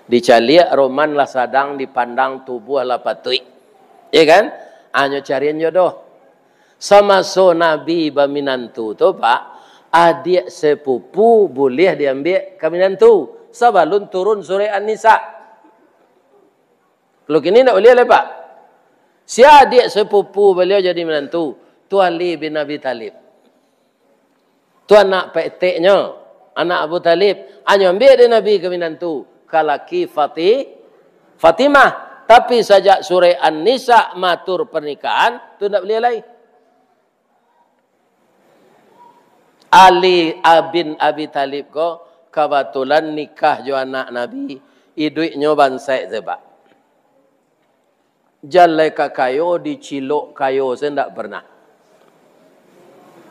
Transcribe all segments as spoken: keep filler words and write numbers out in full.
Dicaliak roman lah sadang, dipandang tubuah lah patuik. Iya kan? Hanyo carian jodoh. Samaso Nabi baminantu tu, Pak, adiak sepupu buliah diambiak ka minantu sabalun turun surek An-Nisa. Kalau kini ndak buliah lai, Pak. Sia adiak sepupu baliau jadi minantu? Tu Ali bin Abi Thalib. Tu anak peteknyo, anak Abu Thalib. Hanyo ambiak dek Nabi ka minantu, ka laki Fati-, Fatimah. Tapi sajak surek An-Nisa maatur pernikahan, tu ndak buliah lai. Ali bin Abi Thalib ko kabatulan nikah jo anak Nabi, iduiknyo bansaik se, Pak. Jan lai ka kayo, dicilok kayo se ndak pernah.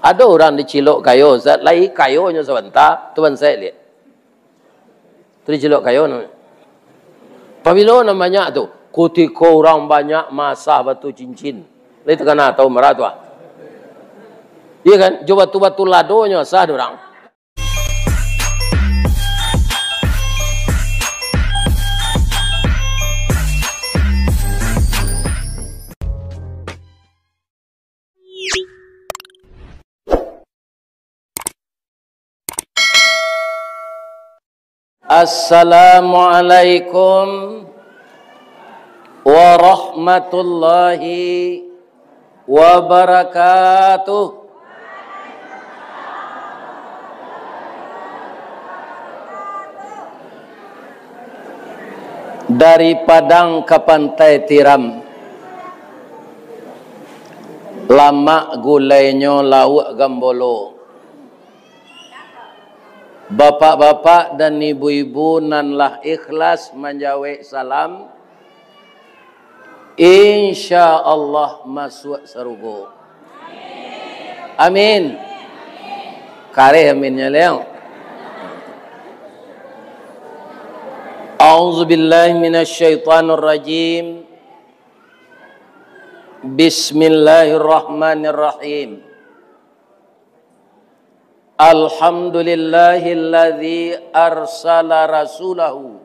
Ado urang dicilok kayo, sa-, lai kayonyo sabanta, tu bansaik liak. Tu dicilok kayo namonyo. Pabilo nan banyak tu? Kutiko urang banyak maasah batu cincin. Lai takana taun bara tu, ah. Iya kan? Jo batu-batu ladonyo asah dek urang. Assalamualaikum warahmatullahi wabarakatuh. Dari Padang ka Pantai Tiram, lamak gulainyo lauak Gambolo. Bapak-bapak dan ibu-ibu nan lah ikhlas manjawek salam, insya Allah masuak sarugo. Amin. Kareh aminnyo, Leong. A'udzubillahi minasyaitonirrajim. Bismillahirrahmanirrahim. Alhamdulillahilladzi arsala rasulahu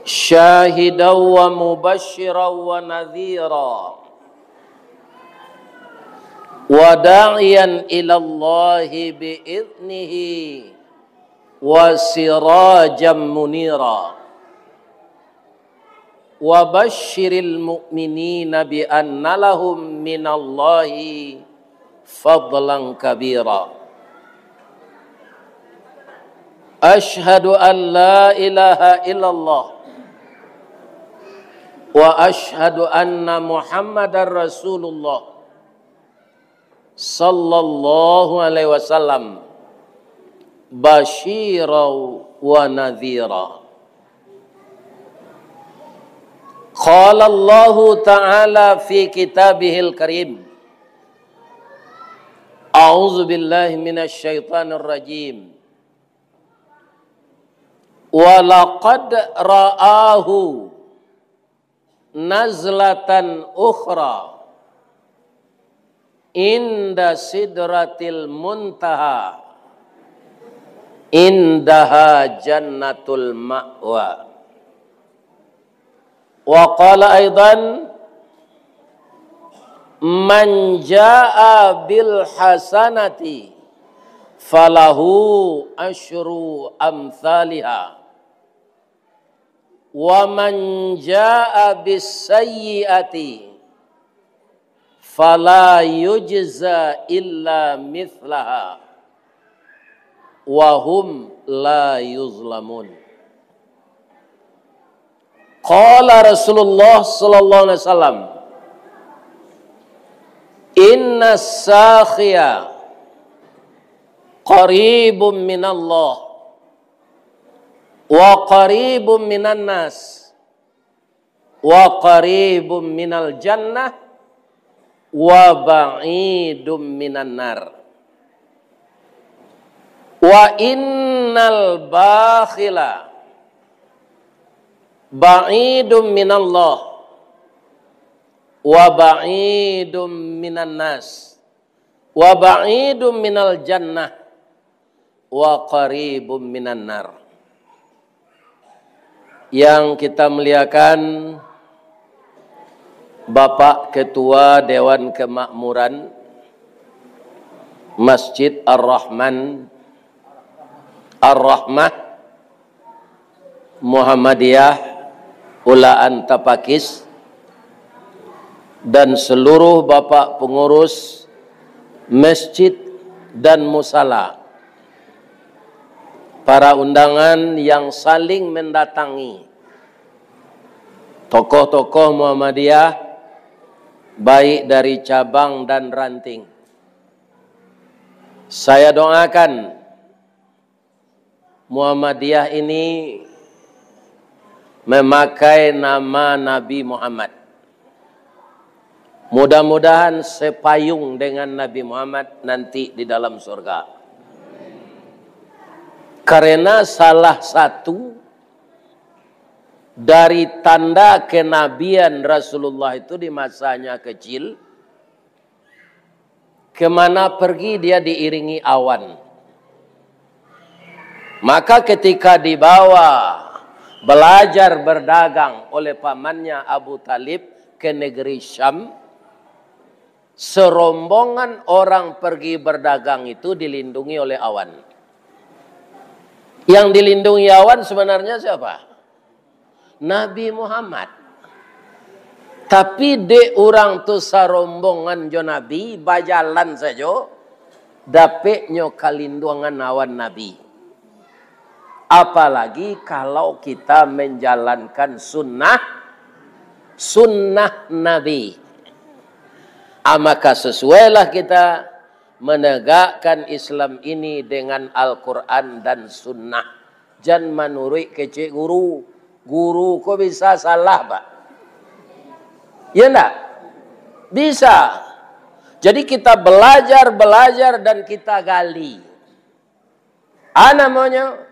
syahidan wa mubasysyiran wa nadhira, wa da'iyan ilallahi bi idznihi, wa sirajan munira. Wa basysyiril mu'minina bi anna lahum minallahi fadlan kabira. Asyhadu an la ilaha illallah wa asyhadu anna Muhammadar Rasulullah sallallahu alaihi wasallam basyiran wa nadhira. Qala Allahu ta'ala fi kitabihil karim, a'udzu billahi minasy syaithanir rajim. Wa laqad ra'ahu nazlatan ukhra inda sidratil muntaha, indaha jannatul ma'wa. Wa qala aidan, man jaa bil hasanati falahu asyru amthaliha, wa man jaa bis sayyiati fala yujza illa mithlaha wa hum la yuzlamun. Qala Rasulullah sallallahu alaihi wasallam, inna sakhiya qaribun minallah wa qaribun minan nas, wa qaribun minal jannah, wa ba'idun minan nar. Wa innal bakhila ba'idun minallah, wa ba'idun minan nas, wa ba'idun minal jannah, wa qaribun minan nar. Yang kita muliakan, Bapak Ketua Dewan Kemakmuran Masjid Ar-Rahman, Ar-Rahmah, Muhammadiyah Ulaan Tapakis, dan seluruh bapak pengurus masjid dan musala, para undangan yang saling mendatangi, tokoh-tokoh Muhammadiyah, baik dari cabang dan ranting. Saya doakan Muhammadiyah ini memakai nama Nabi Muhammad. Mudah-mudahan sepayung dengan Nabi Muhammad nanti di dalam surga. Karena salah satu dari tanda kenabian Rasulullah itu di masanya kecil, kemana pergi dia diiringi awan. Maka ketika dibawa belajar berdagang oleh pamannya Abu Talib ke negeri Syam, serombongan orang pergi berdagang itu dilindungi oleh awan. Yang dilindungi awan sebenarnya siapa? Nabi Muhammad. Tapi dek urang tu sarombongan jo Nabi, bajalan sajo, dapeknyo kalinduangan awan Nabi. Apalagi kalau kita menjalankan sunnah, sunnah Nabi. Ah, maka sesuailah kita menegakkan Islam ini dengan Al-Quran dan Sunnah. Jan manuruik kecek guru. Guru ko bisa salah, Pak. Ya ndak? Bisa. Jadi kita belajar, belajar, dan kita gali. A namonyo,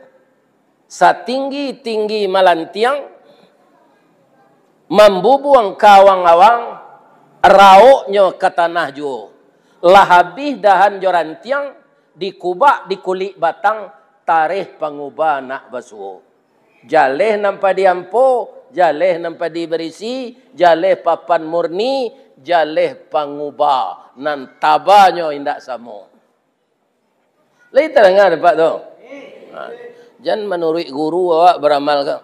satinggi-tinggi malantiang, mambubuang ka awang-awang, raoknyo ka tanah juo. Lah abih dahan jo rantiang, dikubak di kulik batang, tareh panguba nak basuo. Jaleh nan padi ampo, jaleh nan padi barisi, jaleh papan murni, jaleh panguba, nan tabanyo indak samo. Lai tadanga dek Apak tu? Ha. Jan manuruik guru awak baramal ka.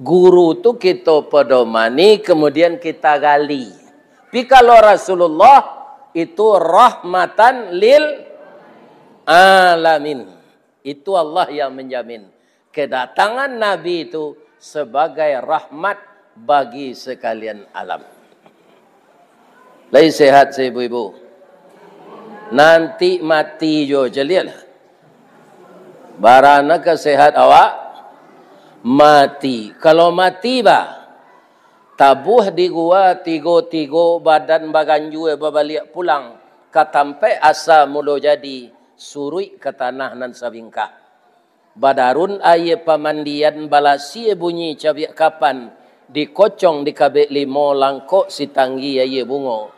Guru tu kito pedomani, kemudian kita gali. Tapi kalau Rasulullah itu rahmatan lil alamin. Itu Allah yang menjamin. Kedatangan Nabi itu sebagai rahmat bagi sekalian alam. Lai sehat, ibu-ibu? Nanti mati jo, caliaklah. Barana ka sehat awak? Mati. Kalau mati, bah, tabuah di gua tigo-tigo, badan baganjua babaliak pulang ka tampek asa mulo jadi, suruik ka tanah nan sabingkah. Badarun aia pamandian, balasia bunyi cabiak kapan, dikocong dikabek limo, langkok sitanggi aia bungo.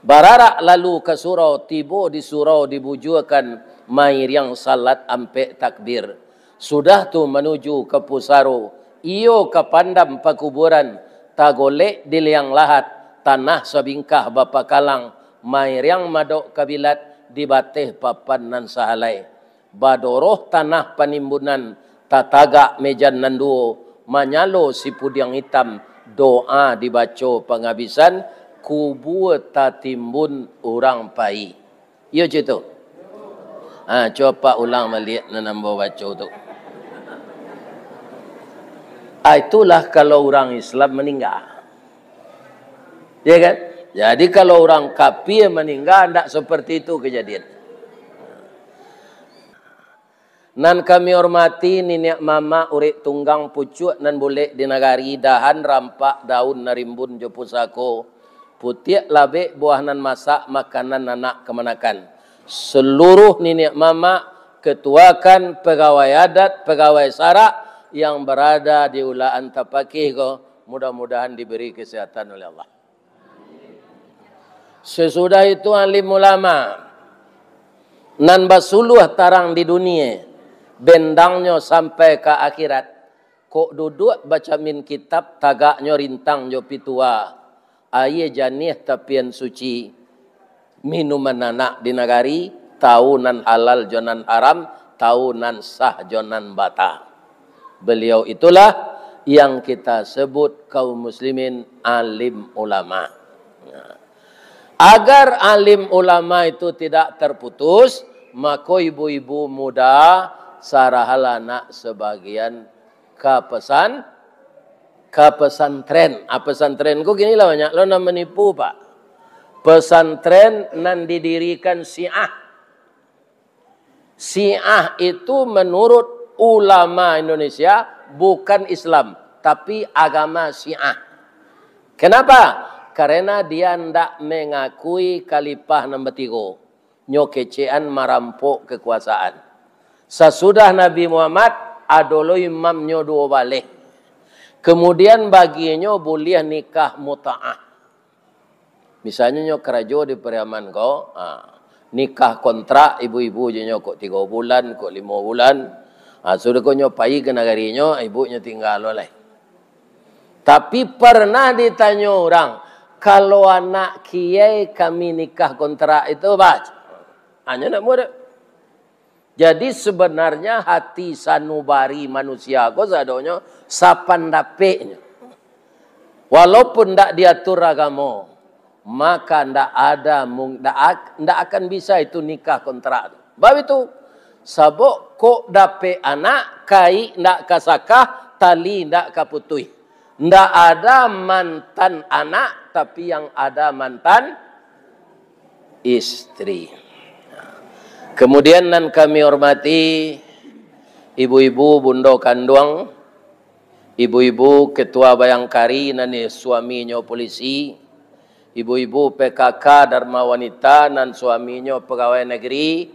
Bararak lalu ka surau, tibo di surau dibujuakan, mairiang salat ampek takbir. Sudah tu manuju ka pusaro, iyo ka pandam pakuburan, tagolek di liang lahat, tanah sabingkah bapakalang, mairiang madok kabilat, di bateh papan nan sahalai. Badoroh tanah panimbunan, tatagak mejan nan duo, manyalo sipudiang itam, doa dibaco pangabisan, kubua tatimbun urang pai. Iyo, cek tu. Ha, cubo Apak ulang baliak nan ambo baco tu. Ah, itulah kalau urang Islam maningga. Ya kan? Jadi, kalau urang kapia maningga, ndak seperti itu kejadian. Nan kami hormati niniak mamak urek tunggang pucuak nan bulek di nagari, dahan rampak daun narimbun jo pusako, putiak labek buah nan masak, makanan anak kamanakan. Seluruh niniak mamak, ketuakan, pegawai adat, pegawai sarak yang berada di Ulaan Tapakih ko, mudah-mudahan diberi kesehatan oleh Allah. Sesudah itu alim ulama nan basuluah tarang di dunia, bendangnyo sampai ka akhirat. Kok duduak bacamin kitab, tagaknyo rintang jo pitua. Aia janiah tapian suci, minuman anak di nagari, tau nan halal jo nan haram, tau nan sah jo nan bata. Beliau itulah yang kita sebut kaum muslimin alim ulama. Nah, agar alim ulama itu tidak terputus, mako ibu-ibu muda, sarahlah anak sebagian ka pesan, ka pesantren. Ah, pesantren ko kini lah banyak lo nan manipu, Pak. Pesantren nan didirikan Syiah. Syiah itu menurut ulama Indonesia bukan Islam, tapi agama Syiah. Kenapa? Karena dia ndak mengakui khalifah nomor tigo. Nyo kecekan marampok kekuasaan. Sasudah Nabi Muhammad, ado lo imamnyo duo baleh. Kemudian baginyo buliah nikah mut'ah. Misalnyo nyo karajo di Pariaman ko, ha, nikah kontrak ibu-ibu jo nyo kok tigo bulan, kok limo bulan. Ha, sudah ko nyo pai ka nagarinyo, ibunyo tingga lo lai. Tapi pernah ditanyo urang, "Kalau anak kiai kami nikah kontrak itu, bah?" Hanyo nak murid. Jadi, sebenarnya hati sanubari manusia ko sadonyo sapandapeknyo. Walaupun ndak diatur agamo, maka ndak ada mung-, ndak ak-, ndak akan bisa itu nikah kontrak tu. Bab itu, sabab kok dapek anak, kaik ndak ka sakah, tali ndak ka putuih. Ndak ada mantan anak, tapi yang ada mantan istri. Kemudian nan kami hormati ibu-ibu bundo kanduang, ibu-ibu ketua bayangkari nan suaminyo polisi, ibu-ibu P K K Dharma Wanita nan suaminyo pegawai negeri,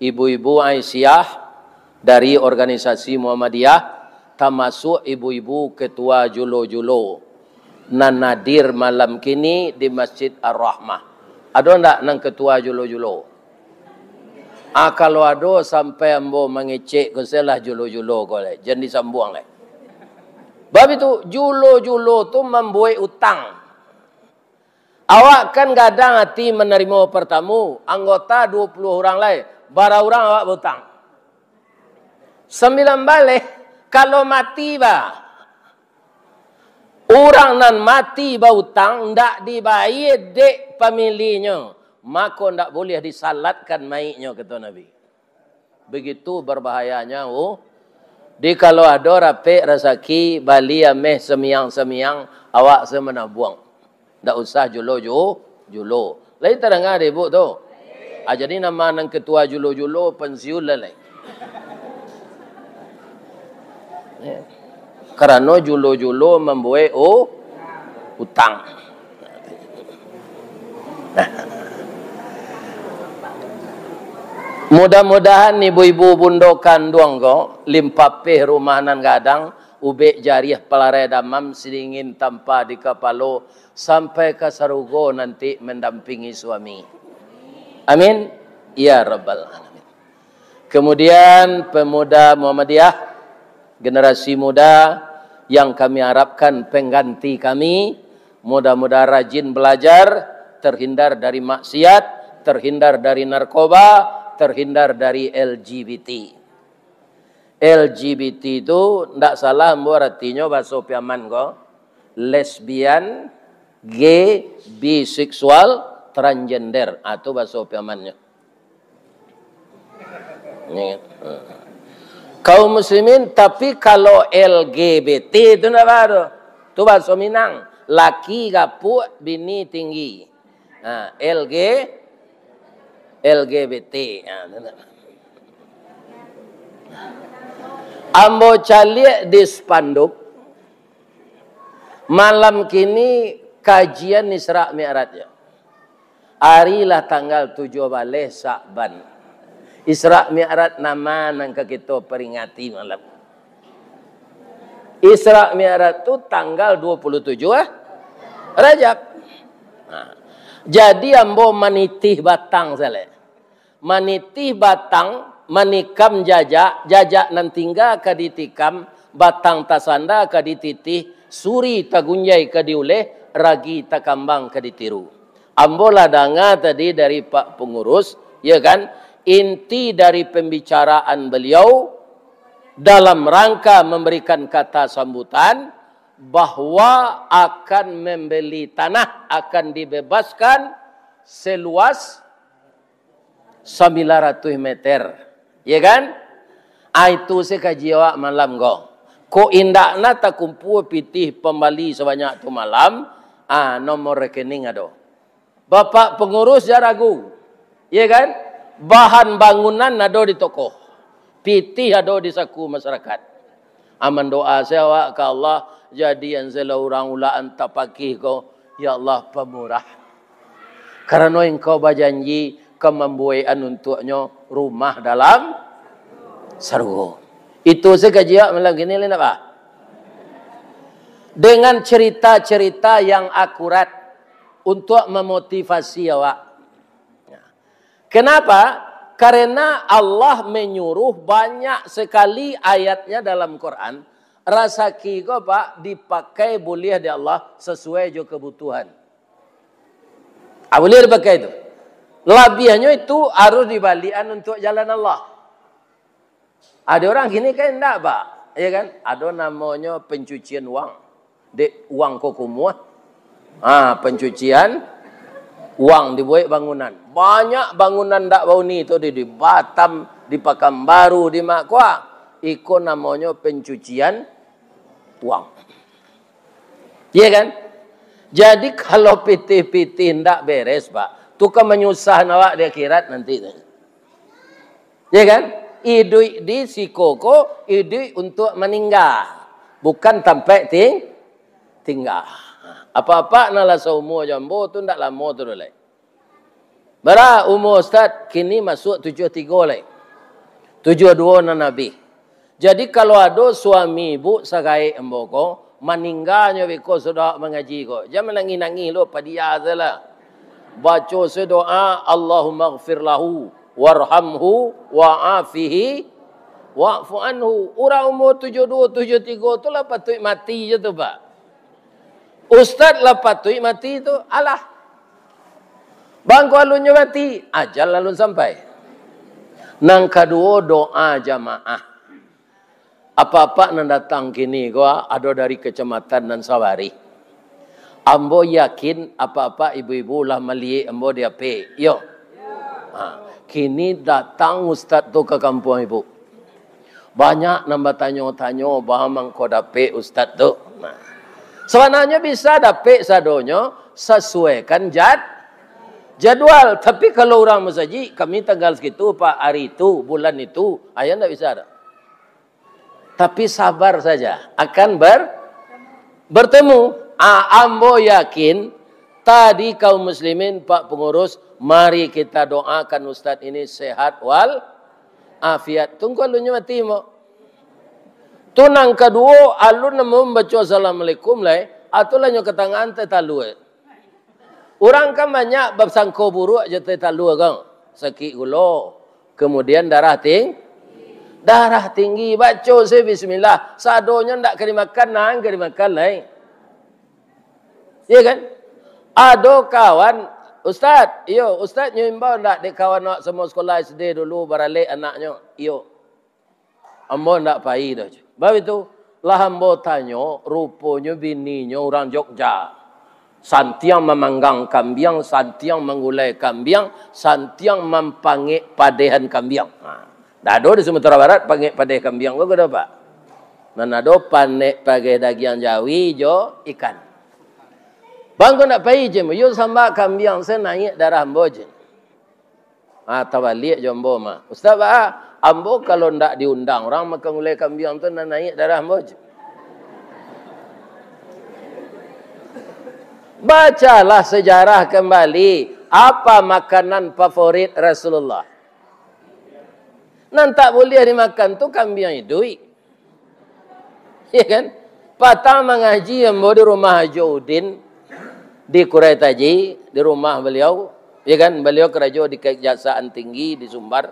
ibu-ibu Aisyah dari organisasi Muhammadiyah, tamasuak ibu-ibu ketua julo-julo nan hadir malam kini di Masjid Ar-Rahmah. Ado ndak nan ketua julo-julo? Ah, kalau ado, sampai ambo mangecek ko, salah julo-julo ko lai, jan disambuang lai. Bab itu, julo-julo tu mambuek utang. Awak kan gadang ati manarimo partamu, anggota duo puluah urang lai, bara urang awak bautang? Sambilan baleh, kalau mati, bah. Urang nan mati bautang, ndak dibayia dek familinyo, mako ndak buliah disalatkan mayiknyo, kato Nabi. Begitu berbahayanya, uh. Di kalau ado rapek rasaki, bali ameh samiang-samiang, awak se manabuang. Ndak usah julo-ju-, julo. Lai tadanga dek ibu tu? Ah, jadi nama nan ketua julo-julo pensiun lah lai. Ya. Karano julo-julo mambuek u-, utang. Mudah-mudahan ibu-ibu bundo kanduang ko, limpapeh rumah nan gadang, ubek jariah palarai damam, sidingin tampa di kapalo, sampai ka sarugo nanti mandampingi suami. Amin. Ya Rabbal Alamin. Kemudian, pemuda Muhammadiyah, generasi muda yang kami harapkan pengganti kami, mudah-mudahan rajin belajar, terhindar dari maksiat, terhindar dari narkoba, terhindar dari L G B T. L G B T tu ndak salah ambo aratinyo bahaso Piaman ko, lesbian, gay, biseksual, transgender. Ah, tu bahaso Piamannyo. Ni, eh. Kaum muslimin, tapi kalau L G B T tu ndak apa tu. Tu bahaso Minang. Laki gapuak, bini tinggi. Ha, L G, L G B T. Ha, tu ndak. Ambo caliak di spanduk, malam kini kajian Isra Mi'raj, yo. Ari lah tanggal tujuah baleh Sa'ban. Isra Mi'raj nama nan ka kito peringati malam? Isra Mi'raj tu tanggal dua puluh tujuh, ah, Rajab. Nah, jadi ambo manitih batang sajo. Manitih batang Manikam jajak, jajak nan tingga ka ditikam, batang tasanda ka dititih, suri tagunjai ka diuleh, ragi takambang ka ditiru. Ambo lah danga tadi dari Pak Pangurus, ya kan, inti dari pembicaraan beliau dalam rangka memberikan kata sambutan bahwa akan membeli tanah, akan dibebaskan seluas sambilan ratuih meter. Ya kan? Ah, itu se kaji awak malam ko. Kok indak na takumpua pitih pambali sabanyak tu malam, ah, nomor rekening ado. Bapak pangurus jan ragu. Ya kan? Bahan bangunan ado di toko. Pitih ado di saku masyarakat. Ah, mandoa se awak ka Allah, jadian se lah urang ulakan tapakih ko, ya Allah, pamurah. Karano Engkau bajanji ka mambuekan untuaknyo rumah dalam sarugo. Itu se kaji awak malam kini, lai ndak, Pak? Dengan cerita-cerita yang akurat untuk memotivasi awak. Kenapa? Karena Allah menyuruh banyak sekali ayatnya dalam Quran, rasaki ko, Pak, dipakai buliah di Allah sesuai jo kebutuhan. Ah, buliah dipakai tu. Labiahnyo itu harus dibalian untuk jalan Allah. Ado urang kini kan indak, Pak. Ya kan? Ado namonyo pencucian uang. Dek uang ko kumuah. Ha, pencucian uang dibuek bangunan. Banyak bangunan ndak bauni tu di, di Batam, di Pakanbaru, di Makua. Iko namonyo pencucian uang. Iya kan? Jadi kalau pitih-pitih ndak beres, Pak, tu kan manyusahkan awak di akhirat nanti tu. Ya kan? Iduik di siko ko, iduik untuak maningga. Bukan tampek ting-, tingga. Apak-apak nan lah saumua jo ambo tu ndak lamo tu doh lai. Bara umua Ustaz? Kini masuak tujuah tigo lai. Tujuah duo nan abih. Jadi kalau ado suami ibu sagaek ambo ko, maningganyo beko sudah mangaji ko, jan manangih-nangih lo, padia sajolah. Baco se doa, "Allahummaghfir lahu, warhamhu, wa'afihi, wa'fu anhu." Urang umur tujuah duo, tujuah tigo tu lah patuik mati je tu, Pak. Ustaz lah patuik mati tu, alah. Bangko alunnyo mati, ajal alun sampai. Nan kaduo, doa jamaah. Apak-apak nan datang kini ko, ado dari kecamatan nan sabarih. Ambo yakin apak-apak ibu-ibu lah maliek ambo di H P, iyo. Ha, kini datang ustaz tu ka kampuang ibu. Banyak nan batanyo-tanyo, "Baa mangko dapek ustaz tu?" Nah, sabananyo bisa dapek sadonyo, sasuaikan jad-, jadwal. Tapi kalau urang masajik, "Kami tanggal sakitu, Pak, ari itu, bulan itu," ayo ndak bisa doh. Tapi sabar saja, akan ber-, bertemu. Ah, ambo yakin, tadi kaum muslimin, Pak Pengurus, mari kita doakan ustaz ini sehat wal afiat. Tunggu alunnyo mati, mo. Tu nan kaduo, alun namo mambaco assalamualaikum lai, atulah nyo ka tangan teh talua. Urang kan banyak basangko buruak jo teh talua kan. Sakik gulo, kemudian darah ting-, darah tinggi, baco se bismillah, sadonyo ndak ka dimakan, nan ka dimakan lai. Iya kan? Ado kawan, "Ustaz, iyo, Ustaz nyo imbau ndak dek kawan awak samo sekolah S D dulu, baralek anaknyo?" "Iyo." "Ambo ndak pai doh." Baitu, lah ambo tanyo, ruponyo bininyo urang Jogja. Santiang mamanggang kambiang, santiang manggulai kambiang, santiang mampangek padehan kambiang. Ha. Ndak ado di Sumatera Barat pangek padeh kambiang ko, ko ado, Pak? Nan ado panek padeh dagiang jawi jo ikan. "Bang, ko ndak pai?" "Jem, iyo sambah kambiang, se naiak darah ambo," jem. Ah, tabaliak jo ambo mah. "Ustaz, baa, ambo kalau ndak diundang urang makan gulai kambiang tu, nan naiak darah ambo," jem. Bacalah sejarah kembali. Apa makanan favorit Rasulullah? Nan tak buliah dimakan tu kambiang iduik. Iya kan? Patang mangaji ambo di rumah Haji Udin, di Kurai Taji, di rumah baliau. Iya kan? Baliau karajo di Kejaksaan Tinggi di Sumbar.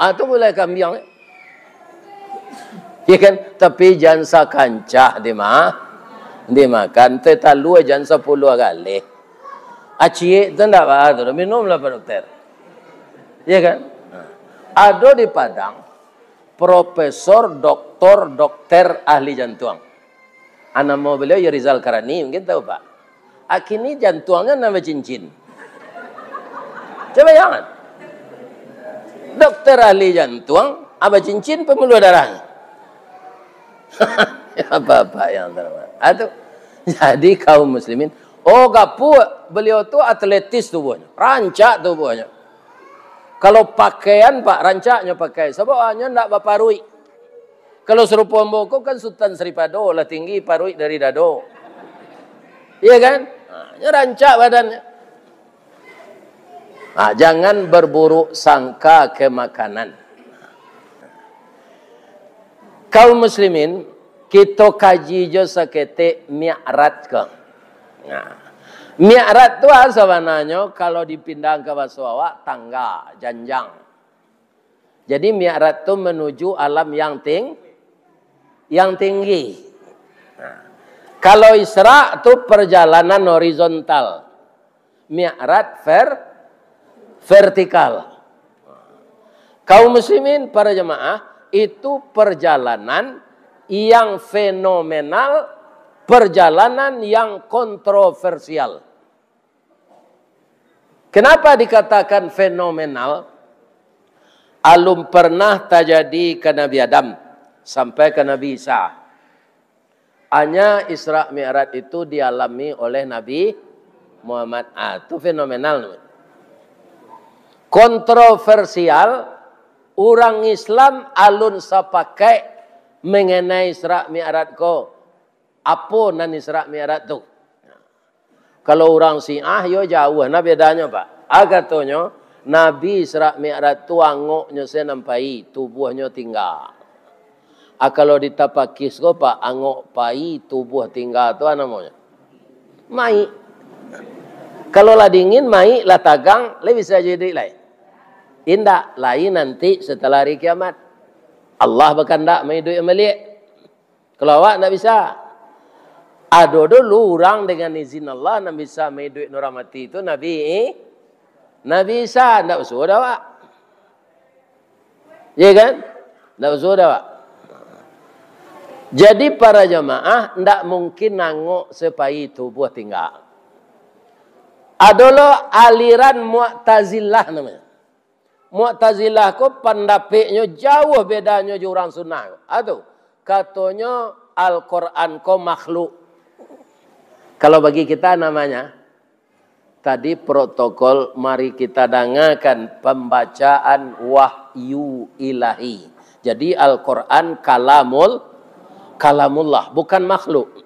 Ah, tu gulai kambiang. Ya kan? Tapi jan sakancah dima-, dimakan. Teh talua jan sapuluah galeh. Aciek tu ndak apa tu. Minumlah, Pak Dokter. Ya kan? Ado di Padang, profesor, doktor, dokter ahli jantuang. Ah, namo beliau yo Rizal Karani, mungkin tahu, Pak. Akini jantuangnyo nan bacincin. Cubo bayangkan. Dokter ahli jantuang, ah, bacincin pembuluh darah. Apa-apa yang terhormat. Ah, tu. Jadi, kaum muslimin, oh, gapuak, beliau tu atletis tubuhnyo, rancak tubuhnyo. Kalau pakaian, Pak, rancaknyo pakai, sabab awaknyo ndak baparuik. Kalau sarupo ambo ko kan Sutan Saripado, lah tinggi paruik dari dado. Iya kan? Ha, nyo rancak badannyo. Ha, jangan berburuk sangka ke makanan. Kaum muslimin, kito kaji jo saketek mi'raj ko. Nah, mi'raj tu, ah, sabananyo kalau dipindahan ka baso awak, tangga, janjang. Jadi, mi'raj tu manuju alam yang ting-, yang tinggi. Nah, kalau Isra tu perjalanan horizontal, mi'raj ver-, vertikal. Kaum muslimin, para jemaah, itu perjalanan yang fenomenal, perjalanan yang kontroversial. Kenapa dikatakan fenomenal? Alun pernah tajadi ka Nabi Adam sampai ka Nabi Isa. Hanya Isra Mi'raj itu dialami oleh Nabi Muhammad. Ah, tu fenomenal. Kontroversial, urang Islam alun sapakaik mengenai Isra Mi'raj ko. Apo nan Isra Mi'raj tu? Kalau urang Syiah, yo jauah nah bedanyo, Pak. Ah, katonyo, Nabi Isra Mi'raj tu angoknyo se nan pai, tubuahnyo tingga. Ah, kalau di Tapakis ko, Pak, angok pai, tubuah tingga tu, ah, namonyo? Maik. Kalau lah dingin, maik, lah tagang, lai bisa jadi iduik lai? Indak, lai nanti setelah hari kiamat. Allah bakandak maiduikan baliak. Kalau awak ndak bisa. Ado dulu urang dengan izin Allah nan bisa maiduikan urang mati tu, Nabi, Nabi Isa, ndak basuo doh awak. Ya kan? Ndak basuo doh awak. Jadi, para jamaah, ndak mungkin angok se pai tubuah tingga. Ado lo aliran Mu'tazilah namonyo. Mu'tazilah ko pandapeknyo jauah bedanyo jo urang Sunnah ko. Ah, tu. Katonyo Al-Quran ko makhluk. Kalau bagi kita namanya, tadi protokol, mari kita dangakan pambacaan wahyu ilahi. Jadi, Al-Quran kalamul-, kalamullah, bukan makhluk.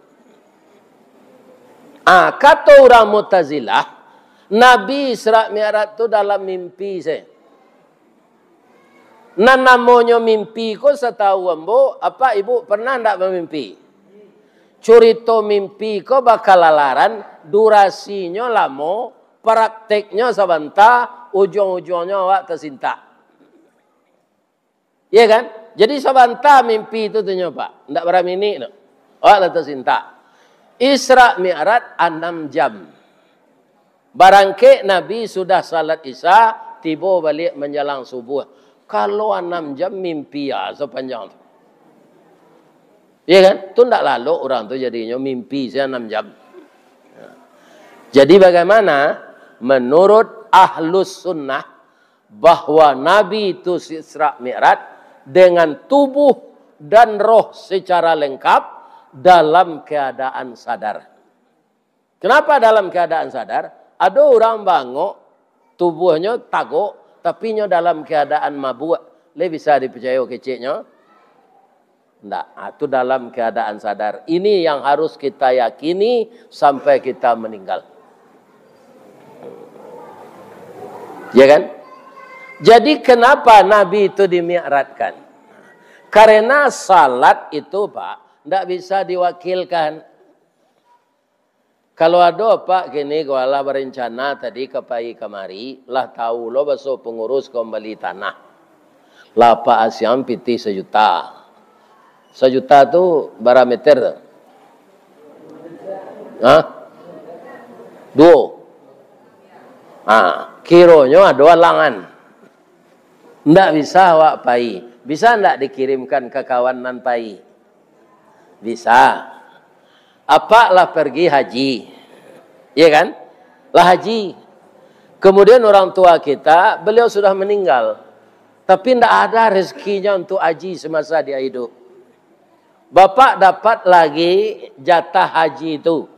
Ah, kato urang Mu'tazilah, Nabi Isra Mi'raj tu dalam mimpi se. Nan namonyo mimpi ko, satau ambo, apak ibu pernah ndak bamimpi? Curito mimpi ko bakalalaran, durasinyo lamo, prakteknyo sabanta, ujuang-ujuangnyo awak tasintak. Iya kan? Jadi sabanta mimpi tu, tu nyo, Pak. Ndak bara minik tu. Awak lah tasintak. Isra Mi'raj anam jam. Barangkek Nabi sudah salat Isya, tibo baliak manjalang subuah. Kalau anam jam mimpi, ah, sapanjang tu. Iya kan? Tu ndak lalok urang tu jadinyo mimpi se anam jam. Jadi bagaimana menurut Ahlus Sunnah bahwa Nabi itu Isra Mi'raj dengan tubuh dan roh secara lengkap dalam keadaan sadar? Kenapa dalam keadaan sadar? Ado urang baangok, tubuahnyo tagok, tapi nyo dalam keadaan mabuak. Lai bisa dipicayo keceknyo? Ndak. Ah, tu dalam keadaan sadar. Ini yang harus kita yakini sampai kita meninggal. Ya kan? Jadi, kenapa Nabi itu dimi'rajkan? Karena salat itu, Pak, ndak bisa diwakilkan. Kalau ado, Pak, kini ko alah barencana tadi ka pai kamari, lah tau lo baso pangurus ka mambali tanah. Lah Pak Asiang pitih sajuta. Sajuta tu bara meter tu? Hah? Duo. Ha, kironyo ado alangan. Ndak bisa awak pai. Bisa ndak dikirimkan ka kawan nan pai? Bisa. Apak lah pergi haji. Iya kan? Lah haji. Kemudian orang tua kita, beliau sudah meninggal. Tapi ndak ada rezekinya untuk haji semasa dia hidup. Bapak dapat lagi jatah haji itu.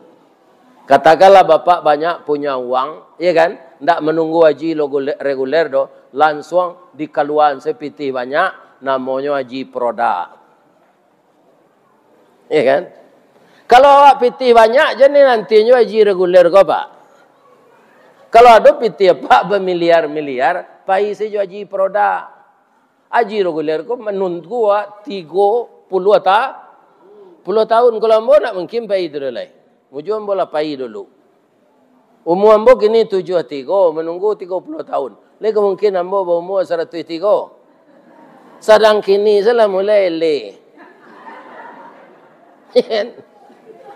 Katakanlah bapak banyak punya uang, iya kan? Ndak menunggu haji logu-, reguler doh, lansuang dikaluaan se pitih banyak, namonyo haji peroda. Iya kan? Kalau awak pitih banyak, jan nantinyo haji reguler ko, Pak. Kalau ado pitih, Pak, bamiliar-miliar, pai sajo haji peroda. Haji reguler ko manunggu awak tigo puluah ta-, puluah tahun. Kalau ambo ndak mungkin pai tu doh lai. Mujua ambo lah pai dulu. Umua ambo kini tujuah tigo, manunggu tigo puluah tahun. Lai ka mungkin ambo baumua saratuih tigo. Sadang kini se lah mulai eleh.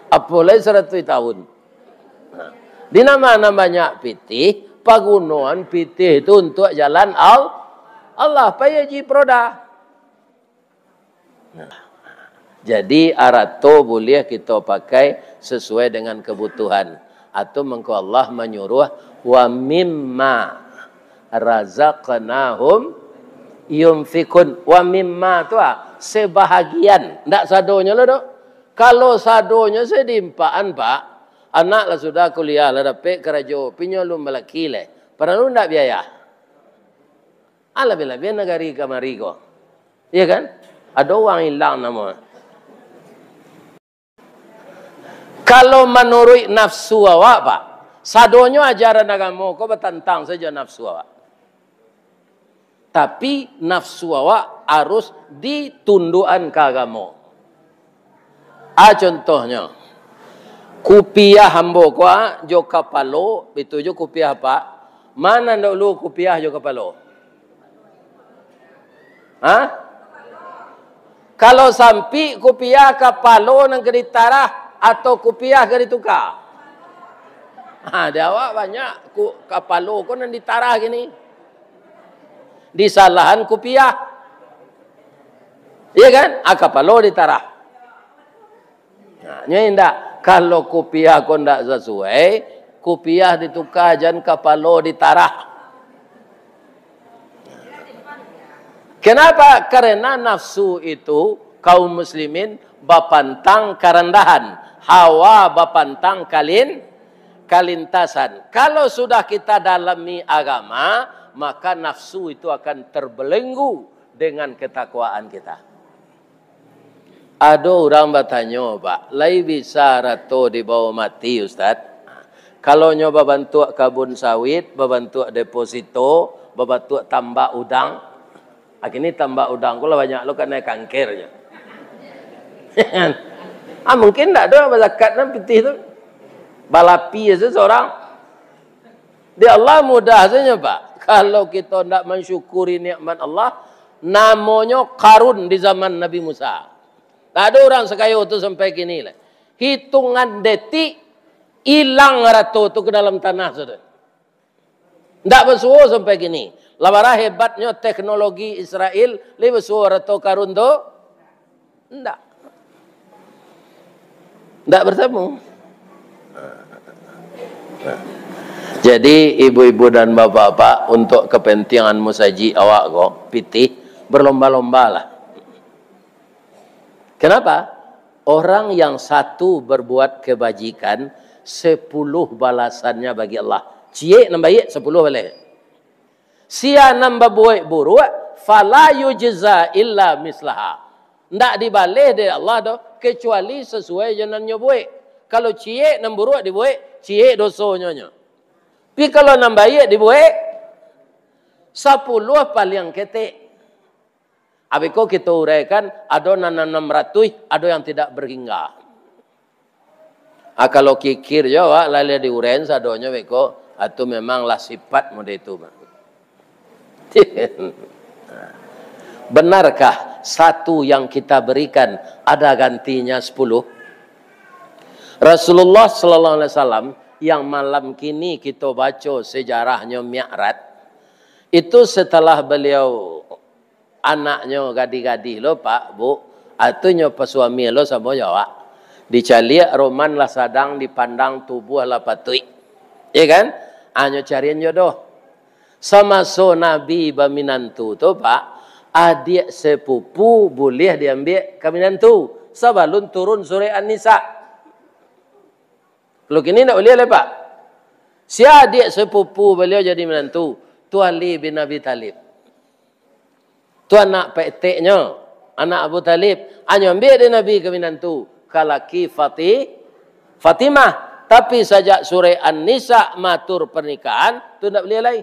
Apo lai saratuih tahun. Nah, di nan banyak pitih, pagunoan pitih tu untuak jalan Al-, Allah, pai haji peroda. Nah, jadi, arato buliah kito pakai sasuai dengan kabutuhan. Atau mangko Allah manyuruah, "Wa mimma razaqnahum yunfikun." Wa mimma tu, ah, sebahagian, ndak sadonyo lo doh. Kalau sadonyo se diimpakan, Pak, anak lah sudah kuliah, lah dapek karajo, pinyo alun balaki lai. Paralu ndak biaya? Ah, labiah-labiah nagari kamari ko. Iya kan? Ado urang ilang namo. Kalau manuruik nafsu awak, Pak, sadonyo ajaran agamo ko batantang sajo nafsu awak. Tapi, nafsu awak harus ditundukan ka agamo. A, contohnyo, kupiah ambo ko, a, jo kapalo, itu jo kupiah, Pak. Ma nan daulu, kupiah jo kapalo? Ha? Kalau sampik, kupiah kapalo nan ka ditarah, atau kupiah ka dituka? Ha, di awak banyak ku-, kapalo ko nan ditarah kini. Disalahan kupiah. Iya kan? A, kapalo ditarah. Nah, nyo indak. Kalau kupiah ko ndak sasuai, kupiah dituka, jan kapalo ditarah. Kenapa? Karena nafsu itu, kaum muslimin, bapantang karandahan, hawa bapantang kalin-, kalintasan. Kalau sudah kita dalami agama, maka nafsu itu akan terbelenggu dengan ketakwaan kita. Ado urang batanyo, Pak, "Lai bisa arato dibawo mati, Ustaz?" Kalau nyo babantuak kabun sawit, babantuak deposito, babantuak tambak udang, a, kini tambak udang ko lah banyak lo kanai kanker nyo. Ah, mungkin ndak ado bazakat nan pitih tu. Balapi se surang. Di Allah mudah sajo, Pak. Kalau kito ndak mansyukuri nikmat Allah, namonyo Karun di zaman Nabi Musa. Ndak ado urang sakayo tu sampai kini lai. Hitungan detik, ilang arato tu ka dalam tanah sudah. Ndak basuo sampai kini. Lah bara hebatnyo teknologi Israel, lai basuo arato Karun tu? Ndak. Ndak bertemu. Jadi, ibu-ibu dan bapak-bapak, untuk kepentingan musajik awak ko, pitih, berlomba-lombalah. Kenapa? Orang yang satu berbuat kebajikan, sepuluh balasannya bagi Allah. Ciek nan baiak, sepuluh baleh. Sia nan babuek buruak, "Fala yujza illa mislaha." Ndak dibaleh dek Allah doh, kecuali sasuai jo nan nyo buek. Kalau ciek nan buruak dibuek, ciek dosonyo nyo. Tapi kalau nan baiak dibuek, sapuluah paliang ketek. Abih ko kito uraikan, ado nan anam ratuih, ado yang tidak berhingga. Ah, kalau kikir jo awak, lah, lah diuraian sadonyo beko, ah, tu memang lah sipat mode tu, Pak. Benarkah satu yang kita berikan ada gantinya sepuluh? Rasulullah sallallahu alaihi wasallam yang malam kini kita baca sejarahnya Mi'raj, itu setelah beliau anaknyo gadih-gadih lo, Pak, Bu, atunyo pasuami lo samo jo awak. Dicaliak roman lah sadang, dipandang tubuah lah patuik. Iya kan? Anyo carian jodoh. Samaso Nabi baminantu tu, Pak, adiak sepupu buliah diambiak ka minantu sabalun turun surek An-Nisa. Kalau kini ndak buliah lai, Pak. Sia adiak sepupu baliau jadi minantu, tu Ali bin Abi Thalib. Tu anak peteknyo, anak Abu Thalib. Anyo ambiak dek Nabi ka minantu, ka laki Fati-, Fatimah. Tapi sajak surek An-Nisa matur pernikahan, tu ndak buliah lai.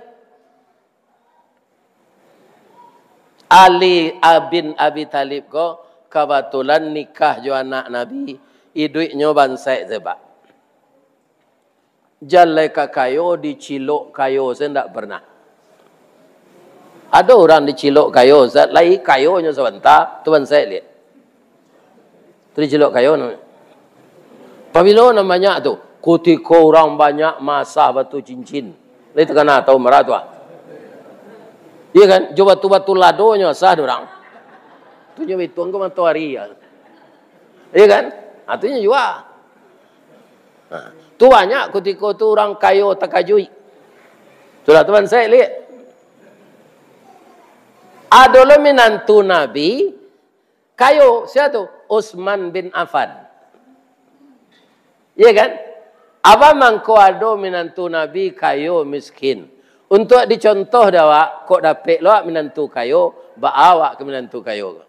Ali bin Abi Thalib ko kabatulan nikah jo anak Nabi, iduiknyo bansaik se, Pak. Jan lai ka kayo, dicilok kayo se ndak pernah. Ado urang dicilok kayo, Ustaz, lai kayonyo sabanta, tu bansaik liak. Tu dicilok kayo namonyo. Pabilo nan banyak tu? Kutiko urang banyak maasah batu cincin. Lai takana atau marah tu, ah. Iya kan? Jo batu-batu ladonyo asah dek urang. Tu nyo bituang ka matoari, ya. Iya kan? Ha, tu nyo jua. Ha. Tu banyak kutiko tu urang kayo takajuik. Sudah tu bansaik liak. Ado lo minantu Nabi, kayo, sia tu? Utsman bin Affan. Iya kan? Apo mangko ado minantu Nabi kayo miskin? Untuak dicontoh dek awak, kok dapek lo awak minantu kayo, baa awak ka minantu kayo ko?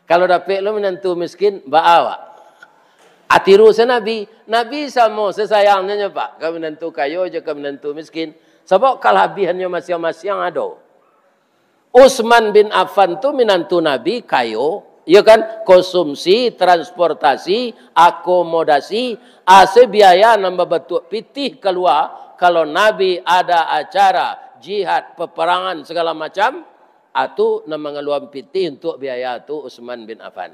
Kalau dapek lo minantu miskin, baa awak? Atiru se Nabi, Nabi samo se sayangnyo nyo, Pak, ka minantu kayo jo ka minantu miskin. Sabab kalabiahannyo masiang-masiang ado. Utsman bin Affan tu minantu Nabi kayo, iyo kan, konsumsi, transportasi, akomodasi, ase biaya nan babatuak pitih kalua, kalau Nabi ada acara jihad, peperangan, sagala macam, atu nan mangaluan pitih untuak biaya tu Utsman bin Affan.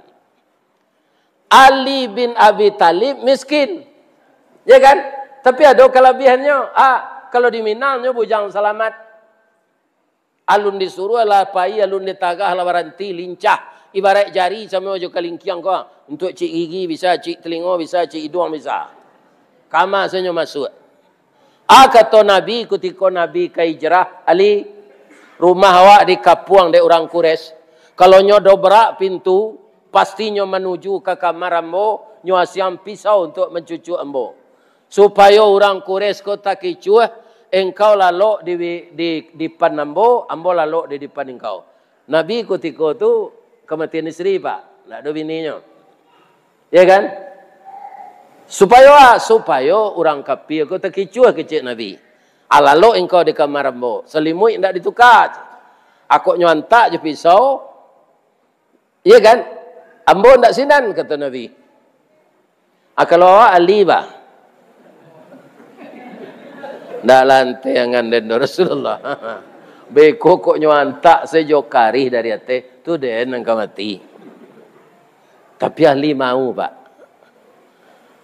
Ali bin Abi Thalib miskin, ya kan? Tapi ado kalabihannyo. Ah, kalau di Minang nyo bujang salamat. Alun disuruah lah pai, alun ditagah lah baranti, lincah. Ibaraik jari samo jo kalingkiang ko. Untuak cik gigi bisa, cik telingo bisa, cik iduang bisa. Kama sajo masuak. Ah, kato Nabi, kutiko Nabi ka hijrah, "Ali, rumah awak dikapuang dek urang Quraisy. Kalau nyo dobrak pintu, pastinyo manuju ka kamar ambo, nyo asiang pisau untuak mancucuak ambo. Supayo urang Quraisy ko takicuah, engkau lalok di, di, di dipan ambo, ambo lalok di dipan engkau." Nabi kutiko tu kamatian isteri, Pak. Ndak ado bininyo. Ya kan? Supayo, ah, supayo urang kapia ko takicuah kecek Nabi. "Alalok engkau di kamar ambo, salimuik indak dituka. Akoknyo antak jo pisau." Iya kan? "Ambo ndak sinan," kato Nabi. "Ah, kalau awak Ali, bah?" "Ndak lantiangan den do Rasulullah." Beko kok nyo antak sajo karih dari ateh, tu den nan ka mati. Tapi Ali mau, Pak.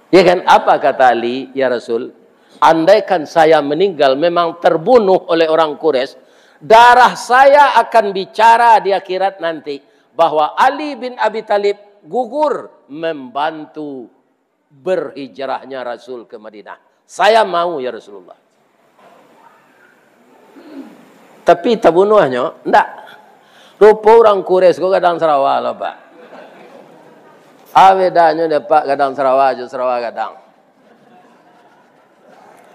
Ya kan? Apa kata Ali, "Ya Rasul, andaikan saya meninggal memang terbunuh oleh orang Quraisy, darah saya akan bicara di akhirat nanti bahwa Ali bin Abi Thalib gugur membantu berhijrahnya Rasul ke Madinah. Saya mau, ya Rasulullah." Tapi tabunuahnyo? Ndak. Rupo urang Quraisy ko gadang sarawa lo, Pak. A bedanyo dek Pak gadang sarawa jo sarawa gadang.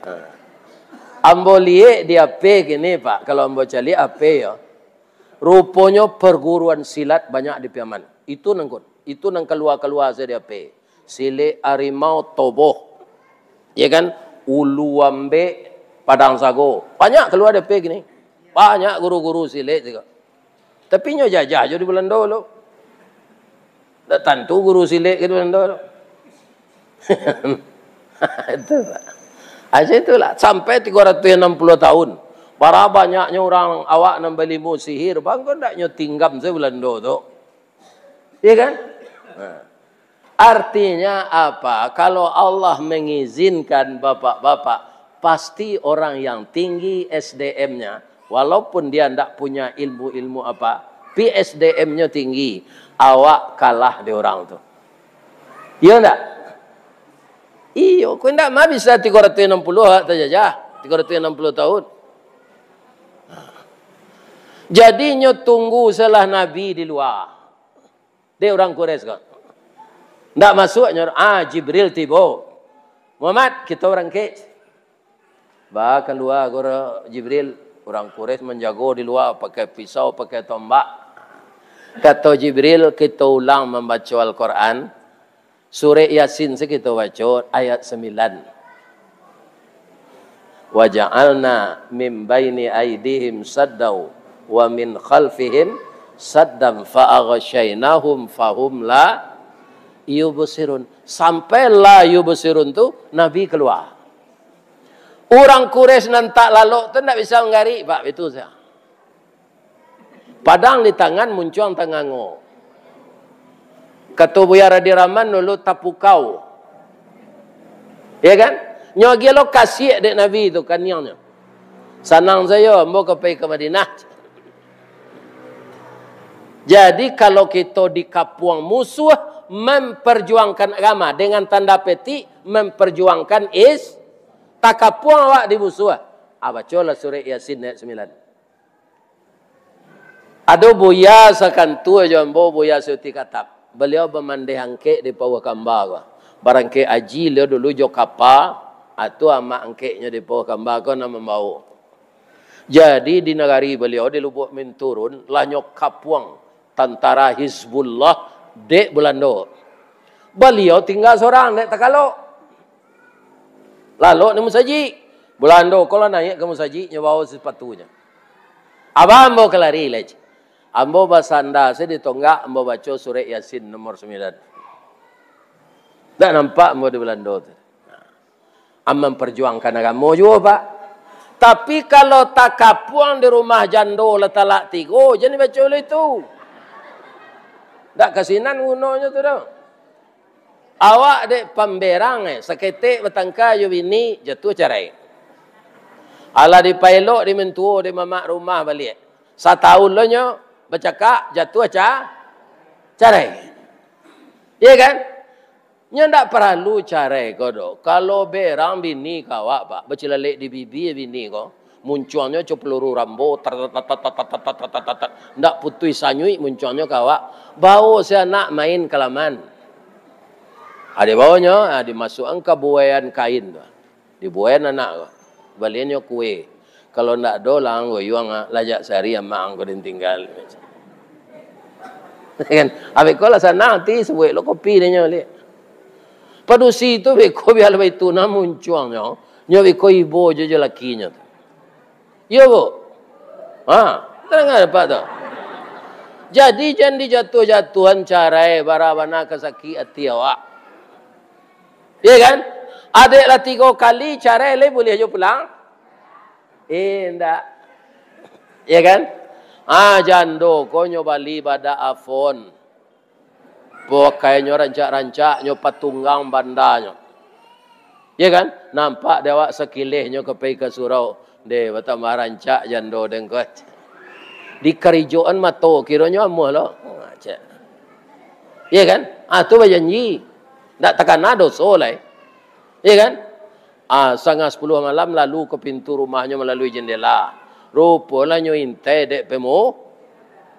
Ha. Ambo liek di H P kini, Pak. Kalau ambo caliak H P yo. Ruponyo perguruan silat banyak di Piaman. Itu nan ko-, itu nan kalua-kalua sajo di H P. Silek Arimau Toboh. Ya kan? Ulu Ambek Padang Sago. Banyak kalua di H P kini. Banyak guru-guru silek tu. Tapi nyo jajah jo di Belando lo. Ndak tantu guru silek ka di Belando lo. Itu, Pak. Aja itulah. Sampai tigo ratus anam puluah tahun. Bara banyaknyo urang awak nan bailmu sihir, bangko ndaknyo tinggam se Balando tu. Iya kan? Nah. Artinya apa? Kalau Allah mengizinkan bapak-bapak, pasti orang yang tinggi S D M-nya, walaupun dia ndak punya ilmu-ilmu apa, pi S D M-nyo tinggi, awak kalah di orang tu. Iyo ndak? Iyo, kok ndak mah bisa tigo ratuih anam puluah awak tajajah, tigo ratuih anam puluah tahun. Jadi nyo tunggu selah Nabi di lua. Dek urang Quraisy ko. Ndak masuak nyo, ah, Jibril tibo. Muhammad, kito barangkek. Ba kalua guru Jibril, urang Quraisy manjago di lua pakai pisau, pakai tombak. Kato Jibril, kito ulang mambaco Al-Quran. Surek Yasin se kito baco ayat sambilan. "Wa ja'alna min baini aidihim saddan wa min khalfihim saddan fa aghsyainahum fahum la yubsirun." Sampai la yubsirun tu Nabi kalua. Urang Quraisy nan tak lalok tu ndak bisa manggarik, Pak, itu saja. Padang di tangan, muncuang tangango. Kato Buya Radi Rahman dulu, tapukau. Ya kan? Nyo agiah lo kasiak dek Nabi tu, kaniangnyo. Sanang sajo ambo ka pai ka Madinah. Jadi, kalau kito dikapuang musuh, memperjuangkan agama, dengan tanda petik, memperjuangkan is-, takapuang awak di musuh. Ah, bacolah surek Yasin ayat sambilan. Ado buya sakantua jo ambo, Buya Suti Katap. Baliau bamandeh angkek di Pauah Kamba ko. Barangkek aji liau dulu jo kapa, atu amak angkeknyo di Pauah Kamba ko nan mambawo. Jadi di nagari baliau di Lubuak Minturun, lah nyo kapuang tantara Hizbullah dek Bulando. Baliau tingga sorang dek takalok. Lalok di musajik. Bulando ko lah naiak ka musajik, nyo bawo sipatunyo. Abah ambo ka lari lai. Ambo basanda se di tonggak, ambo baco surek Yasin nomor sambilan. Ndak nampak ambo di Bulando tu. Ambo mamparjuangkan agamo juo, Pak. Tapi kalau takapuang di rumah jando lah talak tigo, jan dibaco lah itu. Ndak kasinan gunonyo tu doh. Awak dek pamberang, eh, saketek batangka jo bini, jatuah carai. Alah dipaelok, dimintuo dek mamak rumah baliak. Satahun lo nyo bacakak, jatuah ca-, carai. Iya kan? Nyo ndak paralu carai ko doh. Kalau berang bini ka awak, Pak, bacilalek di bibia bini ko, muncuangnyo co peluru Rambo, tar, tar, tar, tar, ndak putuih sanyuik muncuangnyo ka awak. Bawo si anak main ka laman. Ado bawo nyo, ah, dimasuakan ka buaian kain tu. Dibuaian anak ko. Baliannyo kue. Kalau ndak ado lah ang goyuang, ah, lajak sari amak ang ko den tinggal. Kan? Abih ko lah sanang ati, sabuik lo kopi dek nyo liak. Padusi tu beko biar baitu nah muncuangnyo, nyo beko ibo jo, jo lakinyo tu. Iyo, Bu? Ha, tadanga dapek tu. Jadi, jan dijatuah-jatuahan carai, bara bana ka sakik ati awak. Iya kan? Adek lah tigo kali carai, lai buliah jo pulang? Eh, indak. Iya kan? Ah, jando ko nyo bali badak Avon. Pakainyo rancak-rancak, nyo patunggang bandanyo. Iya kan? Nampak dek awak sakileh nyo ka pai ka surau. Deh, batambah rancak jando den ko. Dikarijoan mato, kironyo amuah lo. Ha, cek. Iya kan? Ah, tu bajanji. Ndak takana doso lai. Iya kan? Ah, satangah sapuluah malam lalu ka pintu rumahnyo malalui jendela. Rupo lah nyo intai dek pemu-,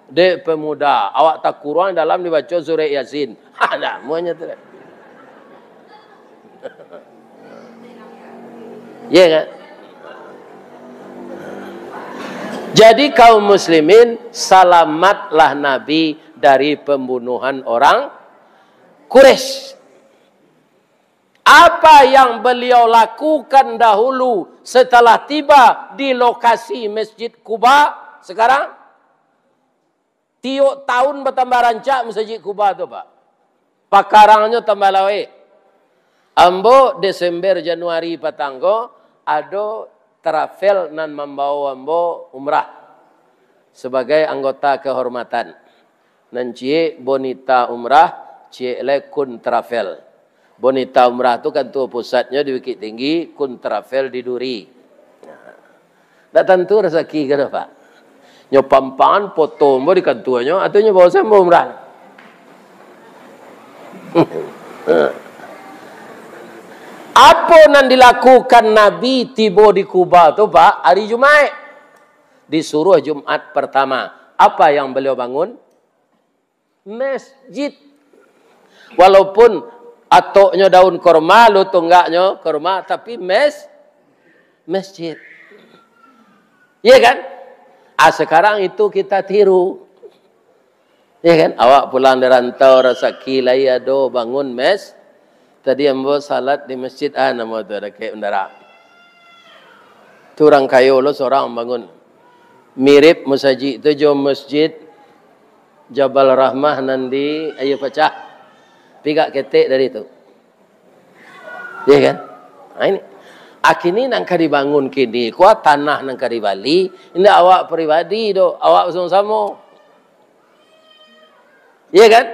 dek pemuda. Awak takuruang dalam dibaco surek Yasin. Ha, dah, muanyo tu dah. Ya kan? Jadi kaum muslimin, salamatlah Nabi dari pembunuhan orang Quraisy. Apa yang beliau lakukan dahulu setelah tiba di lokasi Masjid Quba sekarang? Tiok tahun batambah rancak Masjid Quba tu, Pak. Pakarangnyo tambah laweh. Ambo Desember, Januari patang ko, ado travel nan mambawo ambo umrah sabagai anggota kehormatan. Nan ciek Bonita Umrah, ciek lai Kun Travel. Bonita Umrah tu kantua pusatnyo di Bukittinggi, Kun Travel di Duri. Ndak tantu rasaki ka doh, Pak. Nyo pampangan foto ambo di kantuanyo, atau nyo bawa se ambo umrah. Apo nan dilakukan Nabi tibo di Kuba tu, Pak, hari Jumaik? Disuruh Jumat pertama. Apa yang beliau bangun? Masjid. Walaupun atoknyo daun kurma, lo tunggaknyo kurma, tapi mes-, masjid. Iya kan? Ah, sekarang itu kita tiru. Iya kan? Awak pulang dari rantau, rasaki lai ado, bangun mes-, tadi ambo salat di masjid, ah, namo tu, dakek bandara. Tu urang kayo lo surang bangun. Mirip musajik tu jo masjid Jabal Rahmah nan di Aia Pacah. Pigak ketek dari tu. Iya kan? Nah, ini. Akini nan ka dibangun kini, kua tanah nan ka dibali, indak awak pribadi doh, awak basamo-samo. Iya kan?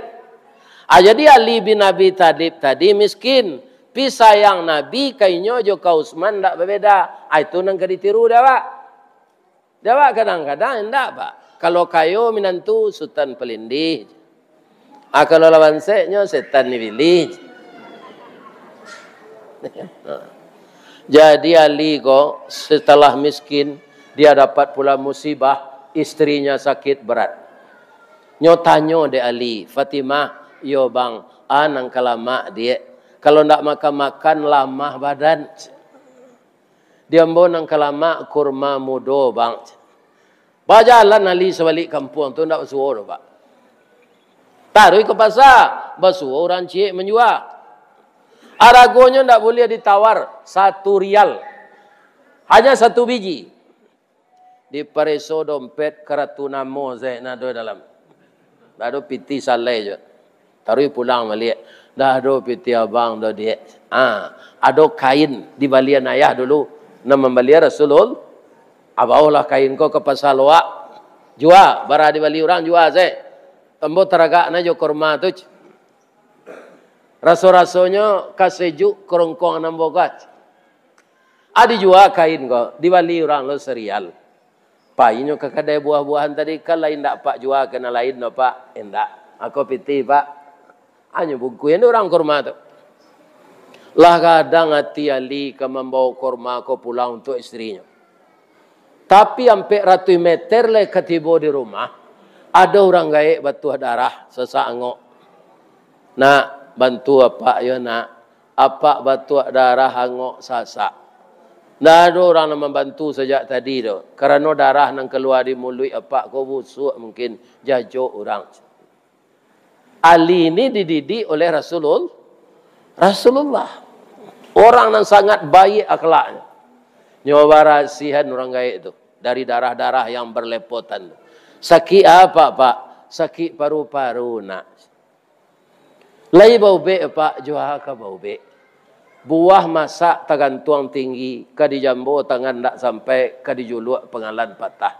Ah, jadi Ali bin Abi Thalib tadi miskin. Pi sayang Nabi ka inyo jo ka Utsman ndak babeda. Ah, itu nan ka ditiru dek awak. Dek awak kadang-kadang indak, Pak. Kalau kayo minantu, Sutan Palindih. Ah, kalau lawan seknyo, setan dipilih. Jadi Ali ko, setelah miskin, dia dapat pula musibah, istrinya sakit berat. Nyo tanyo dek Ali, "Fatimah, iyo bang, a nan ka lamak, Diak. Kalau ndak makan-makan, lamah badan." Di ambo nan ka lamak kurma mudo, bang. Bajalan Ali sabalik kampuang tu, ndak basuo doh, Pak. Taruih ka pasa, basuo urang ciek manjua. Aragonyo ndak buliah ditawar, satu rial. Hanya satu biji. Dipareso dompet karatu namo se nan ado dalam. Ndak ado pitih salai jo. Taruih pulang baliak. Ndak ado pitih abang do, Diak. Ah, ado kain dibalian ayah dulu. Nan mambalian Rasulul-, ah, baolah kain ko ka pasa Loak. Jua, bara dibali urang, jua se. Ambo taragak na jo kurma tu. Raso-rasonyo ka sejuk karongkong nan bogah. Ah, dijua kain ko, dibali urang lo sarial. Painyo ka kadai buah-buahan tadi, kan lain dak Pak jua ka nan lain doh, Pak. Indak. Ako pitih, Pak. Hanyo bungkuihan urang kurma tu. Lah gadang ati Ali ka mambawo kurma ko pulang untuak istrinyo. Tapi ampek ratuih meter lai ka tibo di rumah, ado urang gaek batuah darah, sasak angok. Nak, bantu apak yo, nak. Apak batuah darah angok sasak. Ndak ado urang nan mambantu sajak tadi tu, karano darah nan kalua di muluik apak ko busuak mungkin, jajok urang. Ali ini dididik oleh Rasulul-, Rasulullah. Orang nan sangat baik akhlaknya. Nyo barasihan urang gaek tu dari darah-darah yang berlepotan tu. Sakik apa, Pak? Sakik paru-paru, nak. Lai baubek, Pak, jua ka baubek. Buah masak tagantuang tinggi, ka dijambo tangan ndak sampai, ka dijuluak pangalan patah.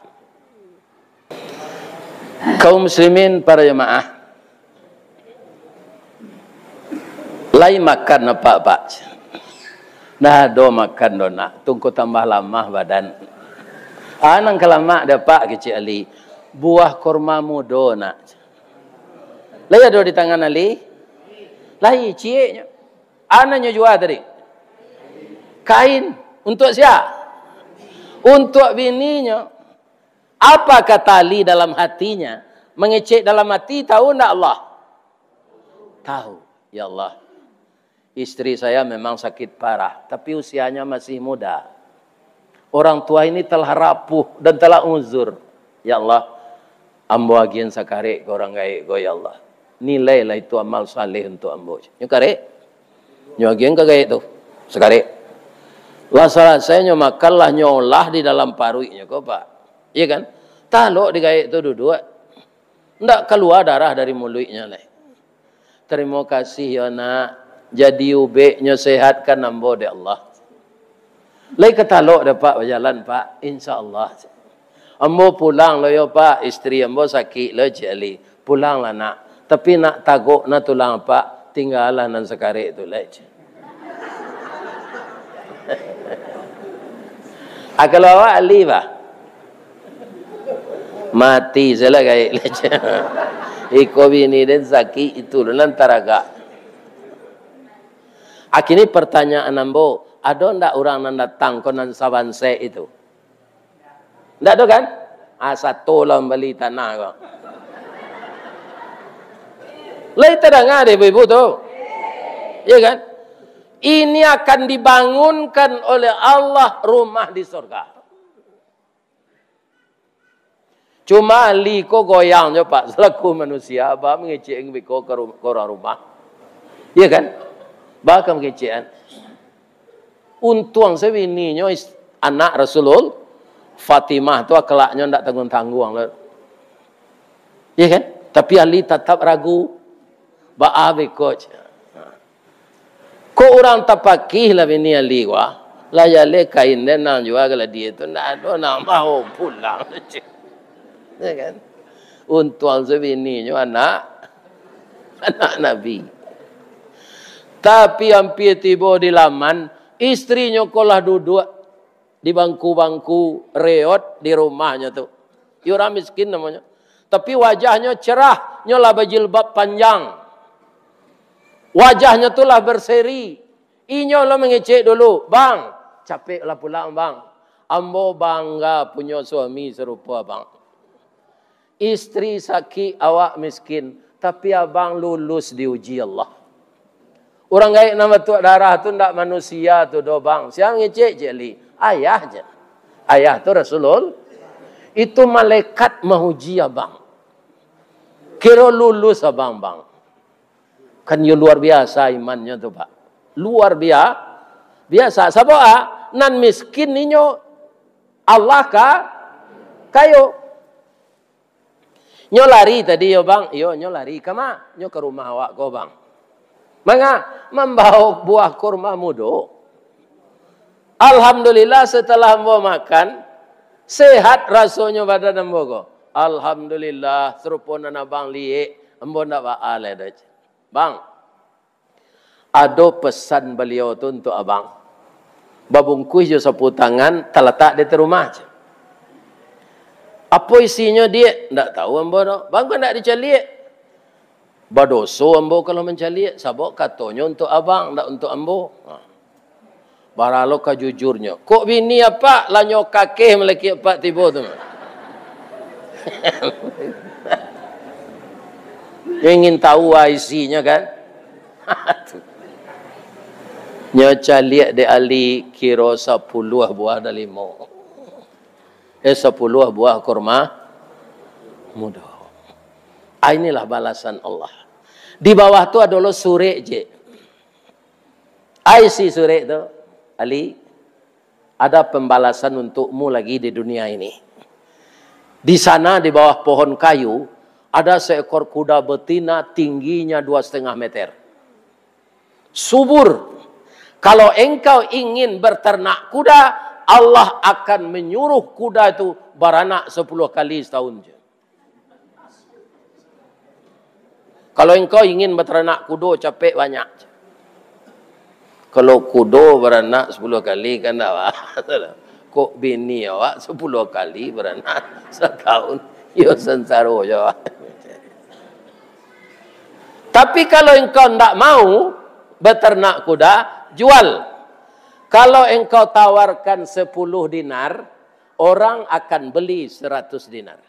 Kaum muslimin, para jamaah, lai makan apak, Pak? Ndak ado makan doh, nak, tungku tambah lamah badan. Ah, nan ka lamak dek apak, kecek Ali. Buah kurma mudo, nak. Lai ado di tangan Ali? Lai, cieknyo. A nan nyo jua tadi? Kain. Untuak sia? Untuak bininyo. Apa kata Ali dalam hatinya? Mangecek dalam hati, tahu ndak Allah? Tahu. Ya Allah, istri saya memang sakit parah, tapi usianya masih muda. Orang tua ini telah rapuh dan telah uzur. Ya Allah, ambo agiahan sakarek ka urang gaek ko, ya Allah. Nilailah itu amal saleh untuak ambo. Nyo karek? Nyo agiahan ka gaek tu. Sakarek. Lah salasai nyo makan, lah nyo olah di dalam paruiknyo ko, Pak. Iya kan? Talok di gaek tu duduak. Ndak kalua darah dari muluiknyo lai. Tarimo kasih yo, nak. Jadi ubeknyo, sehatkan ambo dek Allah. Lai ka talok dah, Pak, bajalan, Pak. Insya Allah. Ambo pulang lo yo, Pak. Isteri ambo sakik lo, cek Ali. Pulanglah, Nak. Tapi nak tagok na tulang, Pak. Tinggalah nan sakarek tu lai, cek. Ah, kalau awak Ali, bah. Mati salah gaek lah, cek. Iko bini den sakik itu lo nan taragak. Akini pertanyaan ambo, ado ndak urang nan datang ko nan sabansek itu? Ndak ado kan? Ah, sato lah mambali tanah ko. Lai tadanga deh ibu-ibu tu. Iya kan? Ini akan dibangunkan oleh Allah rumah di surga. Cuma Ali ko goyang jo, Pak, selaku manusia, bah mangecek beko ka ru-, ka urang rumah. Iya kan? Bah ka mangecek an. Untuang se bininyo is-, anak Rasulul, Fatimah tu akhlaknyo ndak tangguang-tangguang lah. Iya kan? Tapi Ali tatap ragu. Baa beko, cek. Ko urang tapakih lah bini Ali ko, ah. Lah jaleh kain den nan jua ka ladiah tu, ndak ado nan mau pulang, cek. Ya kan? Untuang se bininyo anak, anak Nabi. Tapi ampia tibo di laman, istrinyo ko lah duduak di bangku-bangku reot di rumahnyo tu. Iyo urang miskin namonyo. Tapi wajahnyo cerah, nyo lah bajilbab panjang. Wajahnyo tu lah berseri. Inyo lo mangecek dulu, "Bang, capeklah pulang, Bang. Ambo bangga punyo suami sarupo Abang." Istri sakik, awak miskin, tapi abang lulus diuji Allah. Urang gaek nan batuak darah tu ndak manusia tu doh, Bang. Sia ngecek, cek li? Ayah je. Ayah tu Rasulul. Itu malaikat mauji abang. Kiro lulus abang, Bang. Kan yo luar biasa imannyo tu, Pak. Luar bia-, biasa. Sabab, ah, nan miskin inyo Allah ka-, kayo. Nyo lari tadi yo, Bang. Iyo, nyo lari ka ma? Nyo ka rumah awak ko, Bang. Manga? Mambaok buah kurma mudo. Alhamdulillah, setelah ambo makan, sehat rasonyo badan ambo ko. Alhamdulillah, sarupo nan abang liek, ambo ndak baa lai doh. Bang, ado pesan baliau tu untuak abang. Babungkuih jo sapu tangan, talatak di ateh rumah. Apo isinyo, Diak? Ndak tahu ambo doh. Bang, kok ndak dicaliak? Badoso ambo kalau mancaliak, sabab katonyo untuak abang, ndak untuak ambo. Ha. Baralo kajujurnyo. Kok bini apak lah nyo kakeh malakik apak tibo tu. Nyo ingin tahu ah isinyo kan. Nyo caliak dek Ali kiro sapuluah buah dalimo. Eh, sapuluah buah kurma mudo. Ah, inilah balasan Allah. Di bawah tu ado lo surek je. Ai isi surek tu, Ali, ada pembalasan untukmu lagi di dunia ini. Di sana, di bawah pohon kayu, ada seekor kuda betina tingginya dua setengah meter. Subur. Kalau engkau ingin berternak kuda, Allah akan menyuruh kuda itu baranak sepuluh kali setahun je. Kalau engkau ingin bataranak kudo capek banyak. Kalau kudo baranak sapuluah kali, kan ndak ba-, kok bini awak sapuluah kali baranak satahun, yo sansaro jo awak. Tapi kalau engkau ndak mau bataranak kuda, jual. Kalau engkau tawarkan sepuluh dinar, orang akan beli seratus dinar.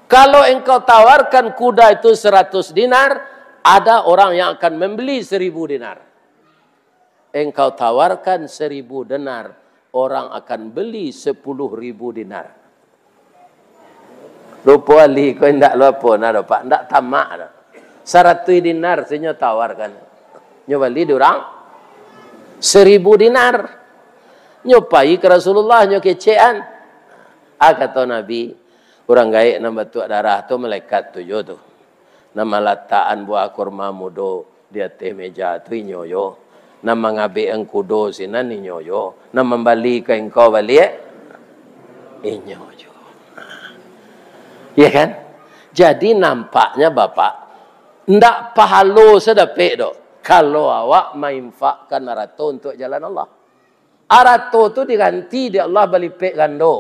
Kalau engkau tawarkan kuda itu seratus dinar, ada orang yang akan membeli seribu dinar. Engkau tawarkan seribu dinar, orang akan beli sepuluh ribu dinar. Rupo Ali ko indak lo apo nah doh, Pak, indak tamak doh. Saratuih dinar se nyo tawarkan. Nyo bali di urang seribu dinar. Nyo pai ka Rasulullah, nyo kecekan. Ah, kato Nabi, urang gaek nan batuak darah tu malaikat tu jo tu. Nan malatakan buah kurma mudo di ateh meja tu inyo yo. Nan mangabek kudo sinan inyo juo, nan mambalikan engkau baliak, inyo juo. Ya kan? Jadi, nampaknya, Bapak, ndak pahalo sadapek doh, kalau awak mainfakkan arato untuak jalan Allah. Arato tu diganti dek Allah balipek gando.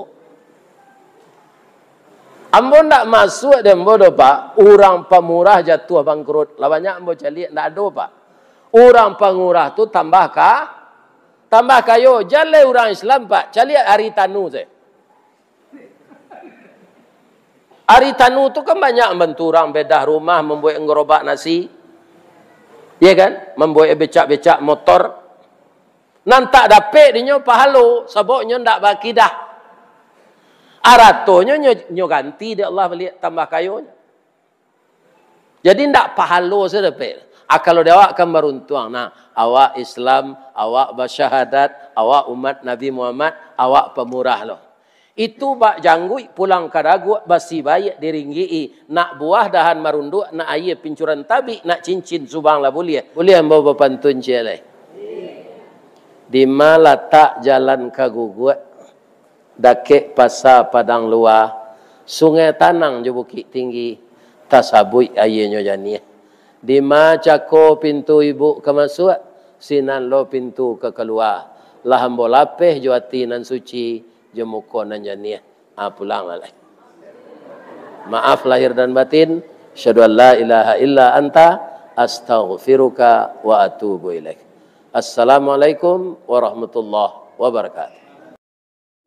Ambo ndak masuak dek ambo doh, Pak, urang pamurah jatuah bangkrut. Lah banyak ambo caliak, ndak ado, Pak. Urang pamurah tu tambah ka-, tambah kayo. Jaleh urang Islam, Pak, caliak ari tanu se. Ari tanu tu kan banyak mambantu urang bedah rumah, mambuek gerobak nasi. Ya kan? Mambuek becak-becak motor. Nan tak dapek dinyo pahalo, sabab nyo ndak baakidah. Aratonyo nyo, nyo ganti dek Allah baliak tambah kayonyo. Jadi, ndak pahalo sajo dapek. Ah, kalau di awak kan baruntuang, nah, awak Islam, awak basyahadat, awak umat Nabi Muhammad, awak pamurah lo. Itu bak jangguik pulang ka daguak, basi baiak diringgik-i, nak buah dahan marunduak, nak aia pincuran tabik, nak cincin subang lah buliah. Buliah ambo bapantun ciek lai? Dima latak jalan ka Guguak, dakek pasa Padang Lua, Sungai Tanang jo Bukik Tinggi, tasabuik aianyo janiah. Dima cako pintu ibuk ka masuak, sinan lo pintu ka kalua. Lah ambo lapeh jo ati nan suci, jo muko nan janiah. Ah, pulang lah lai. Maaf lahir dan batin. Asyhadu an la ilaha illa anta, astaghfiruka wa atubu ilaik. Assalamualaikum warahmatullahi wabarakatuh.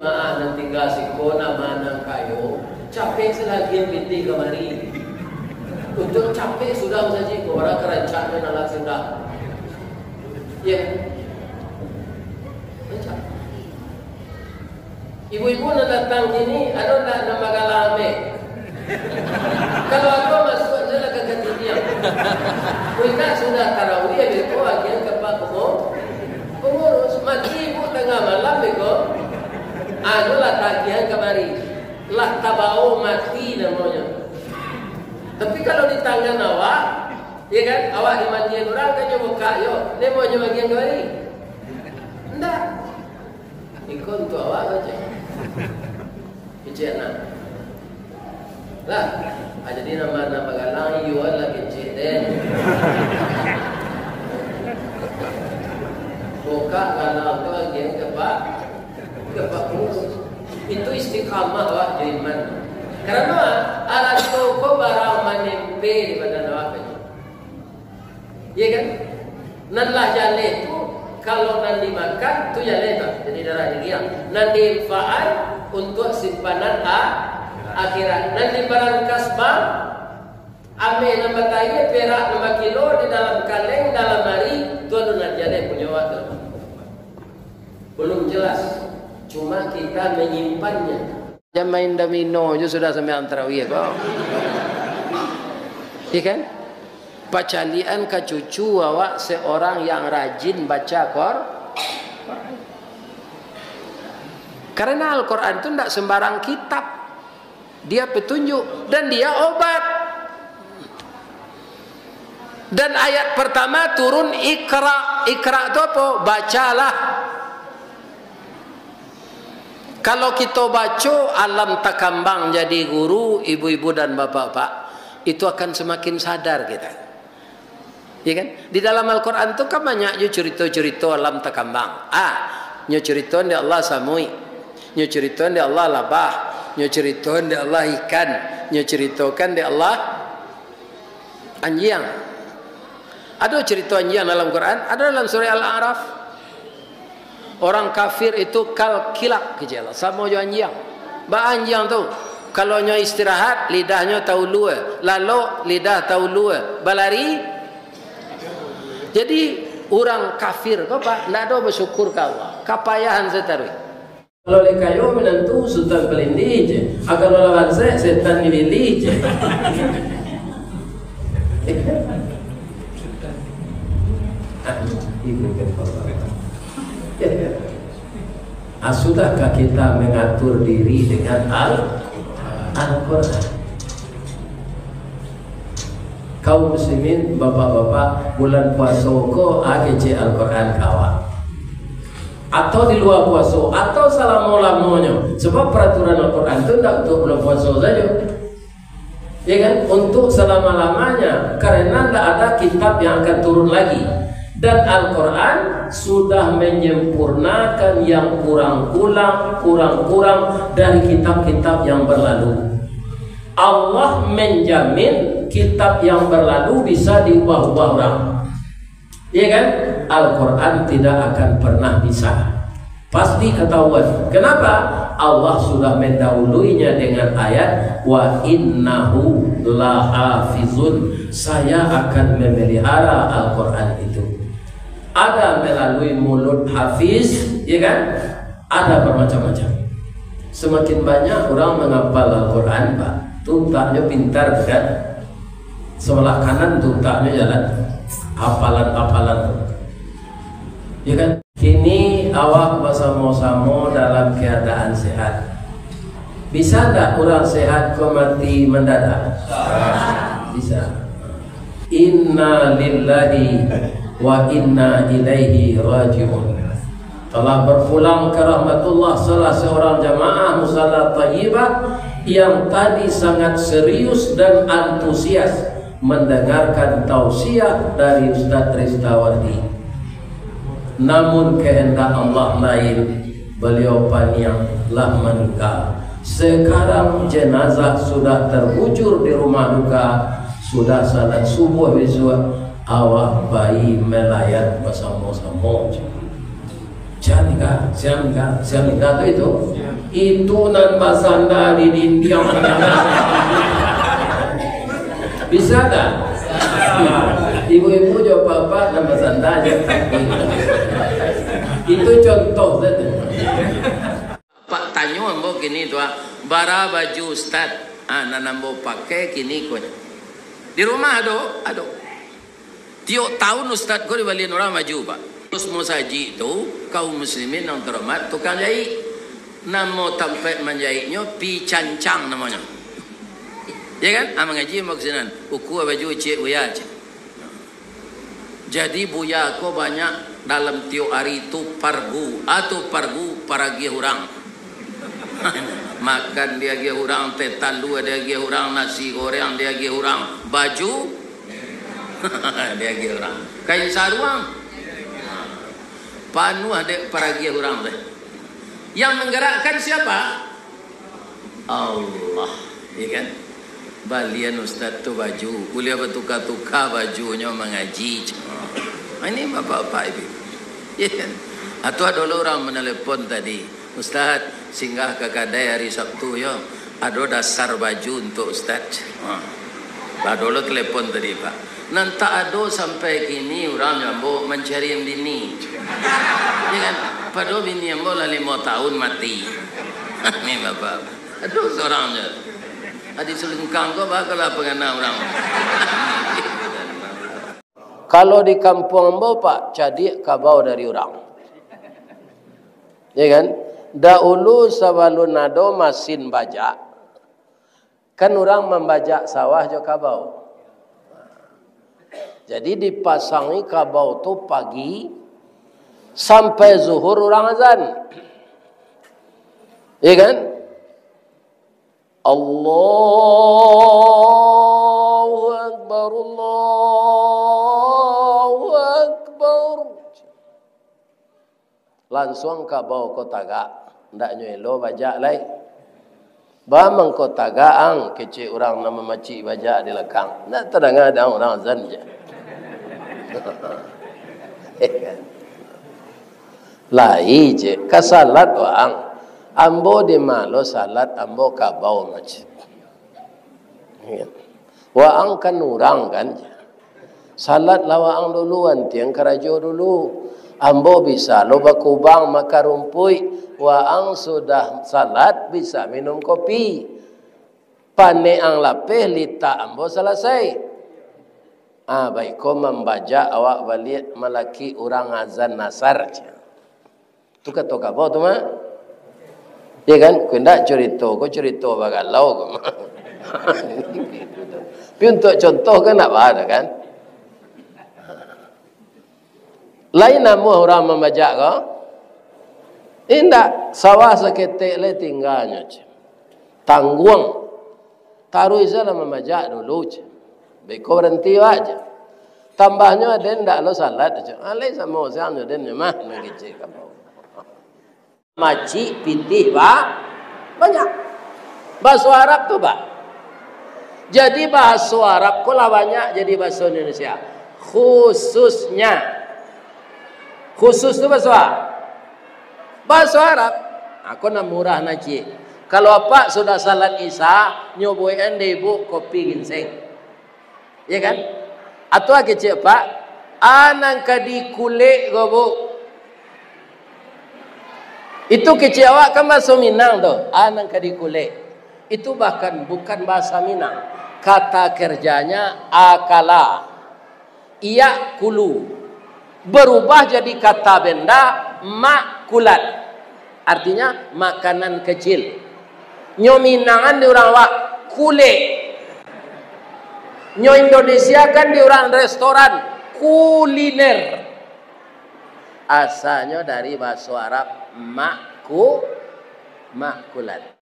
Maaf, nan tingga siko, nan ma nan kayo, capek salagian pitih kamari. Untuak capek sudah saji ko, urang karancak nan alah sudah. Ya. Rancak. Ibu-ibu nan datang kini, ado ndak nan bagalang ameh? Kalau ado, masuak se lah ka katidiang. Kok indak, sudah tarawih, beko agiahan ka Pak Pengu-, pengurus. Mati ibu tangah malam, beko. Anu lah tagiahan kamari. Lah tabao mati namonyo. Tapi kalau di tangan awak, ya kan, awak dimandian urang, kan nyo bukak yo. Nemo nyo bagian kamari? Ndak. Iko untuak awak sajo. Kecek anak. Lah, ah, jadi nan ma nan bagalang, iyo lah kecek den. Bukak galang tu agiahan ka Pak, ka Pak Pengurus. Itu istiqamah awak jo iman. Karano arato ko barang manempel di badan awak. Ya kan? Nan lah jaleh tu, kalau nan dimakan, tu jaleh tu, jadi darah dingin. Nan diinfakkan untuak simpanan a-, akhirat. Nan dibarangkas bank, ameh nan batayie, perak nan bakilo, di dalam kaleng, dalam ari, tu ado nan jaleh punyo awak tu. Belum jelas. Cuma kita menyimpannya. Jan main domino jo sudah sambayang tarawih ko. Iya kan? Pacaliakan ka cucu awak seorang yang rajin baca Qur-, Quran. Karena Al-Quran tu ndak sembarang kitab. Dia petunjuk dan dia obat. Dan ayat pertama turun, "Iqra." Iqra tu apo? Bacalah. Kalau kito baco, alam takambang jadi guru, ibu-ibu dan bapak-bapak, itu akan semakin sadar kita. Ya kan? Di dalam Al-Quran tu kan banyak jo curito-curito alam takambang. Ah, nyo curitoan dek Allah samuik, nyo curitoan dek Allah labah, nyo curitoan dek Allah ikan, nyo curitokan dek Allah anjiang. Ado curito anjiang dalam Quran, ado dalam surah Al-A'raf. Orang kafir itu kal kilab, kecek lah, samo jo anjiang. Baa anjiang tu? Kalau nyo istirahat, lidahnyo taulua, lalok, lidah taulua, balari. Jadi, urang kafir ko, Pak, ndak ado basyukur ka Allah. Kapayahan sataruih. Kalau lekayo minantu, Sutan Palindih je. Ah, kalau lawan se-, setan dililih je. Ah, sudahkah kita mengatur diri dengan Al-, Al-Quran? Kaum muslimin, bapak-bapak, bulan puaso ko, ah, kecek Al-Quran ka awak. Atau di lua puaso, atau salamo-lamonyo. Sebab peraturan Al-Quran tu ndak untuk bulan puaso sajo. Ya kan? Untuk selama-lamanya. Karena ndak ada kitab yang akan turun lagi. Dan Al-Quran sudah menyempurnakan yang kurang-kurang, kurang-kurang dari kitab-kitab yang berlalu. Allah menjamin kitab yang berlalu bisa diubah-ubah orang. Iya kan? Al-Quran tidak akan pernah bisa. Pasti ketahuan. Kenapa? Allah sudah mendahuluinya dengan ayat, "Wa innahu lahafizun." Saya akan memelihara Al-Quran itu. Ada melalui mulut hafiz, ya kan? Ada bermacam-macam. Semakin banyak orang menghafal Al-Quran, Pak, tu utaknyo pintar, kan? Sebelah kanan tu utaknyo jalan. Hafalan-hafalan tu. Ya kan? Kini awak basamo-samo dalam keadaan sehat. Bisa ndak urang sehat ko mati mendadak? Bisa. Inna lillahi wa inna ilaihi raji'un. Telah berpulang ke rahmatullah salah seorang jamaah Musala Tayyibah yang tadi sangat serius dan antusias mendengarkan tausiah dari Ustaz Ristawardi. Namun kehendak Allah lain, beliau paniang lah meninggal. Sekarang jenazah sudah terbujur di rumah duka, sudah salat subuh besok, awak pai melayat basamo-samo. Sia ningga, sia ningga, sia ningga tu itu. Itu nan basanda di dindiang. Bisa tak? Ibu-ibu jo bapak nan basanda je. Itu contoh saja. Pak tanyo ambo kini tu, ah, bara baju ustaz, ah, nan ambo pakai kini ko. Di rumah ado? Ado. Tiok tahun ustaz ko dibalian urang baju, Pak. Terus musajik tu, kaum muslimin yang terhormat, tukang jahit. Namo tampek manjahitnyo, Pi Cancang namonyo. Ya kan? Ah, mangaji ambo ka sinan. Ukua baju ciek buya, cek. Jadi buya ko banyak dalam tiok ari tu pargu. Ah, tu pargu paragiah urang. Makan diagiah urang, teh talua diagiah urang, nasi goreng diagiah urang, baju diagiah urang, kain saruang panuah dek paragiah urang teh. Yang menggerakkan siapa? Allah, ya kan? Balian ustaz tu baju, buliah batuka-tuka bajunyo mangaji. Ah, ini bapak-bapak ibu, ya kan? Atau ado lo urang menelepon tadi, "Ustaz, singgah ka kadai hari Sabtu yo, ado dasar baju untuk ustaz." Ha. Ado lo telepon tadi, Pak. Nan tak ado sampai kini urang jo ambo mancari bini. Ya kan? Padahal bini ambo lah limo tahun mati. Ni bapak. Ado surang je. Adi Sulingkang ko bakalah pangana urang. Kalau di kampuang ambo, Pak, cadiak kabau dari urang. Ya kan? Dahulu sabalun ado masin bajak, kan urang mambajak sawah jo kabau. Jadi dipasangi kabau tu pagi sampai zuhur urang azan. Ya kan? Allahu Akbar, Allahu Akbar. Lansuang kabau ko tagak, ndak nyo elo bajak lai. "Ba mangko tagak ang?" kecek urang nan mamacik bajak di lakang. Ndak tadanga dek ang urang azan je. Lai je, ka salat waang. Ambo di ma lo salat, ambo kabau masjid. Waang kan urang kan. Salatlah waang dulu, antiang karajo dulu. Ambo bisa lo bakubang makan rumpuik, waang sudah salat bisa minum kopi. Panek ang lapeh, litak ambo salasai. Ah, baiko mambajak awak baliak malaki urang azan asar. Tu kato kabau tu mah. Ya kan? Kok indak curito ko curito bagalau ko mah. Tapi untuak contoh kan ndak baa doh kan? Lain namuah urang mambajak ko? Indak, sawah saketek lai tingganyo, ceh. Tangguang. Taruih sajolah mambajak dulu, ceh. Beko baranti awak, ceh. Tambahnyo aden ndak lo salat, ceh. Alai samo siang jo den nyo mah, nan kecek ka bawah. Macik pitih ba-, banyak. Baso Arab tu, Pak. Jadi, baso Arab ko lah banyak jadi baso Indonesia. Khususnya. Khusus tu baso a-, baso Arab. Ako nan murah nan ciek. Kalau apak sudah salat Isya, nyo buekan dek ibu kopi ginseng. Ya kan? Atau kecek apak, a nan ka dikulek ko, Bu. Itu kecek awak kan baso Minang tu, a nan ka dikulek. Itu bahkan bukan bahasa Minang. Kata kerjanya akala. Iyak kulu. Berubah jadi kata benda makulat. Artinya, makanan kecil. Nyo Minangan di urang awak, kulek. Nyo Indonesia kan di urang restoran, kuliner. Asalnyo dari baso Arab, maku-, makulat.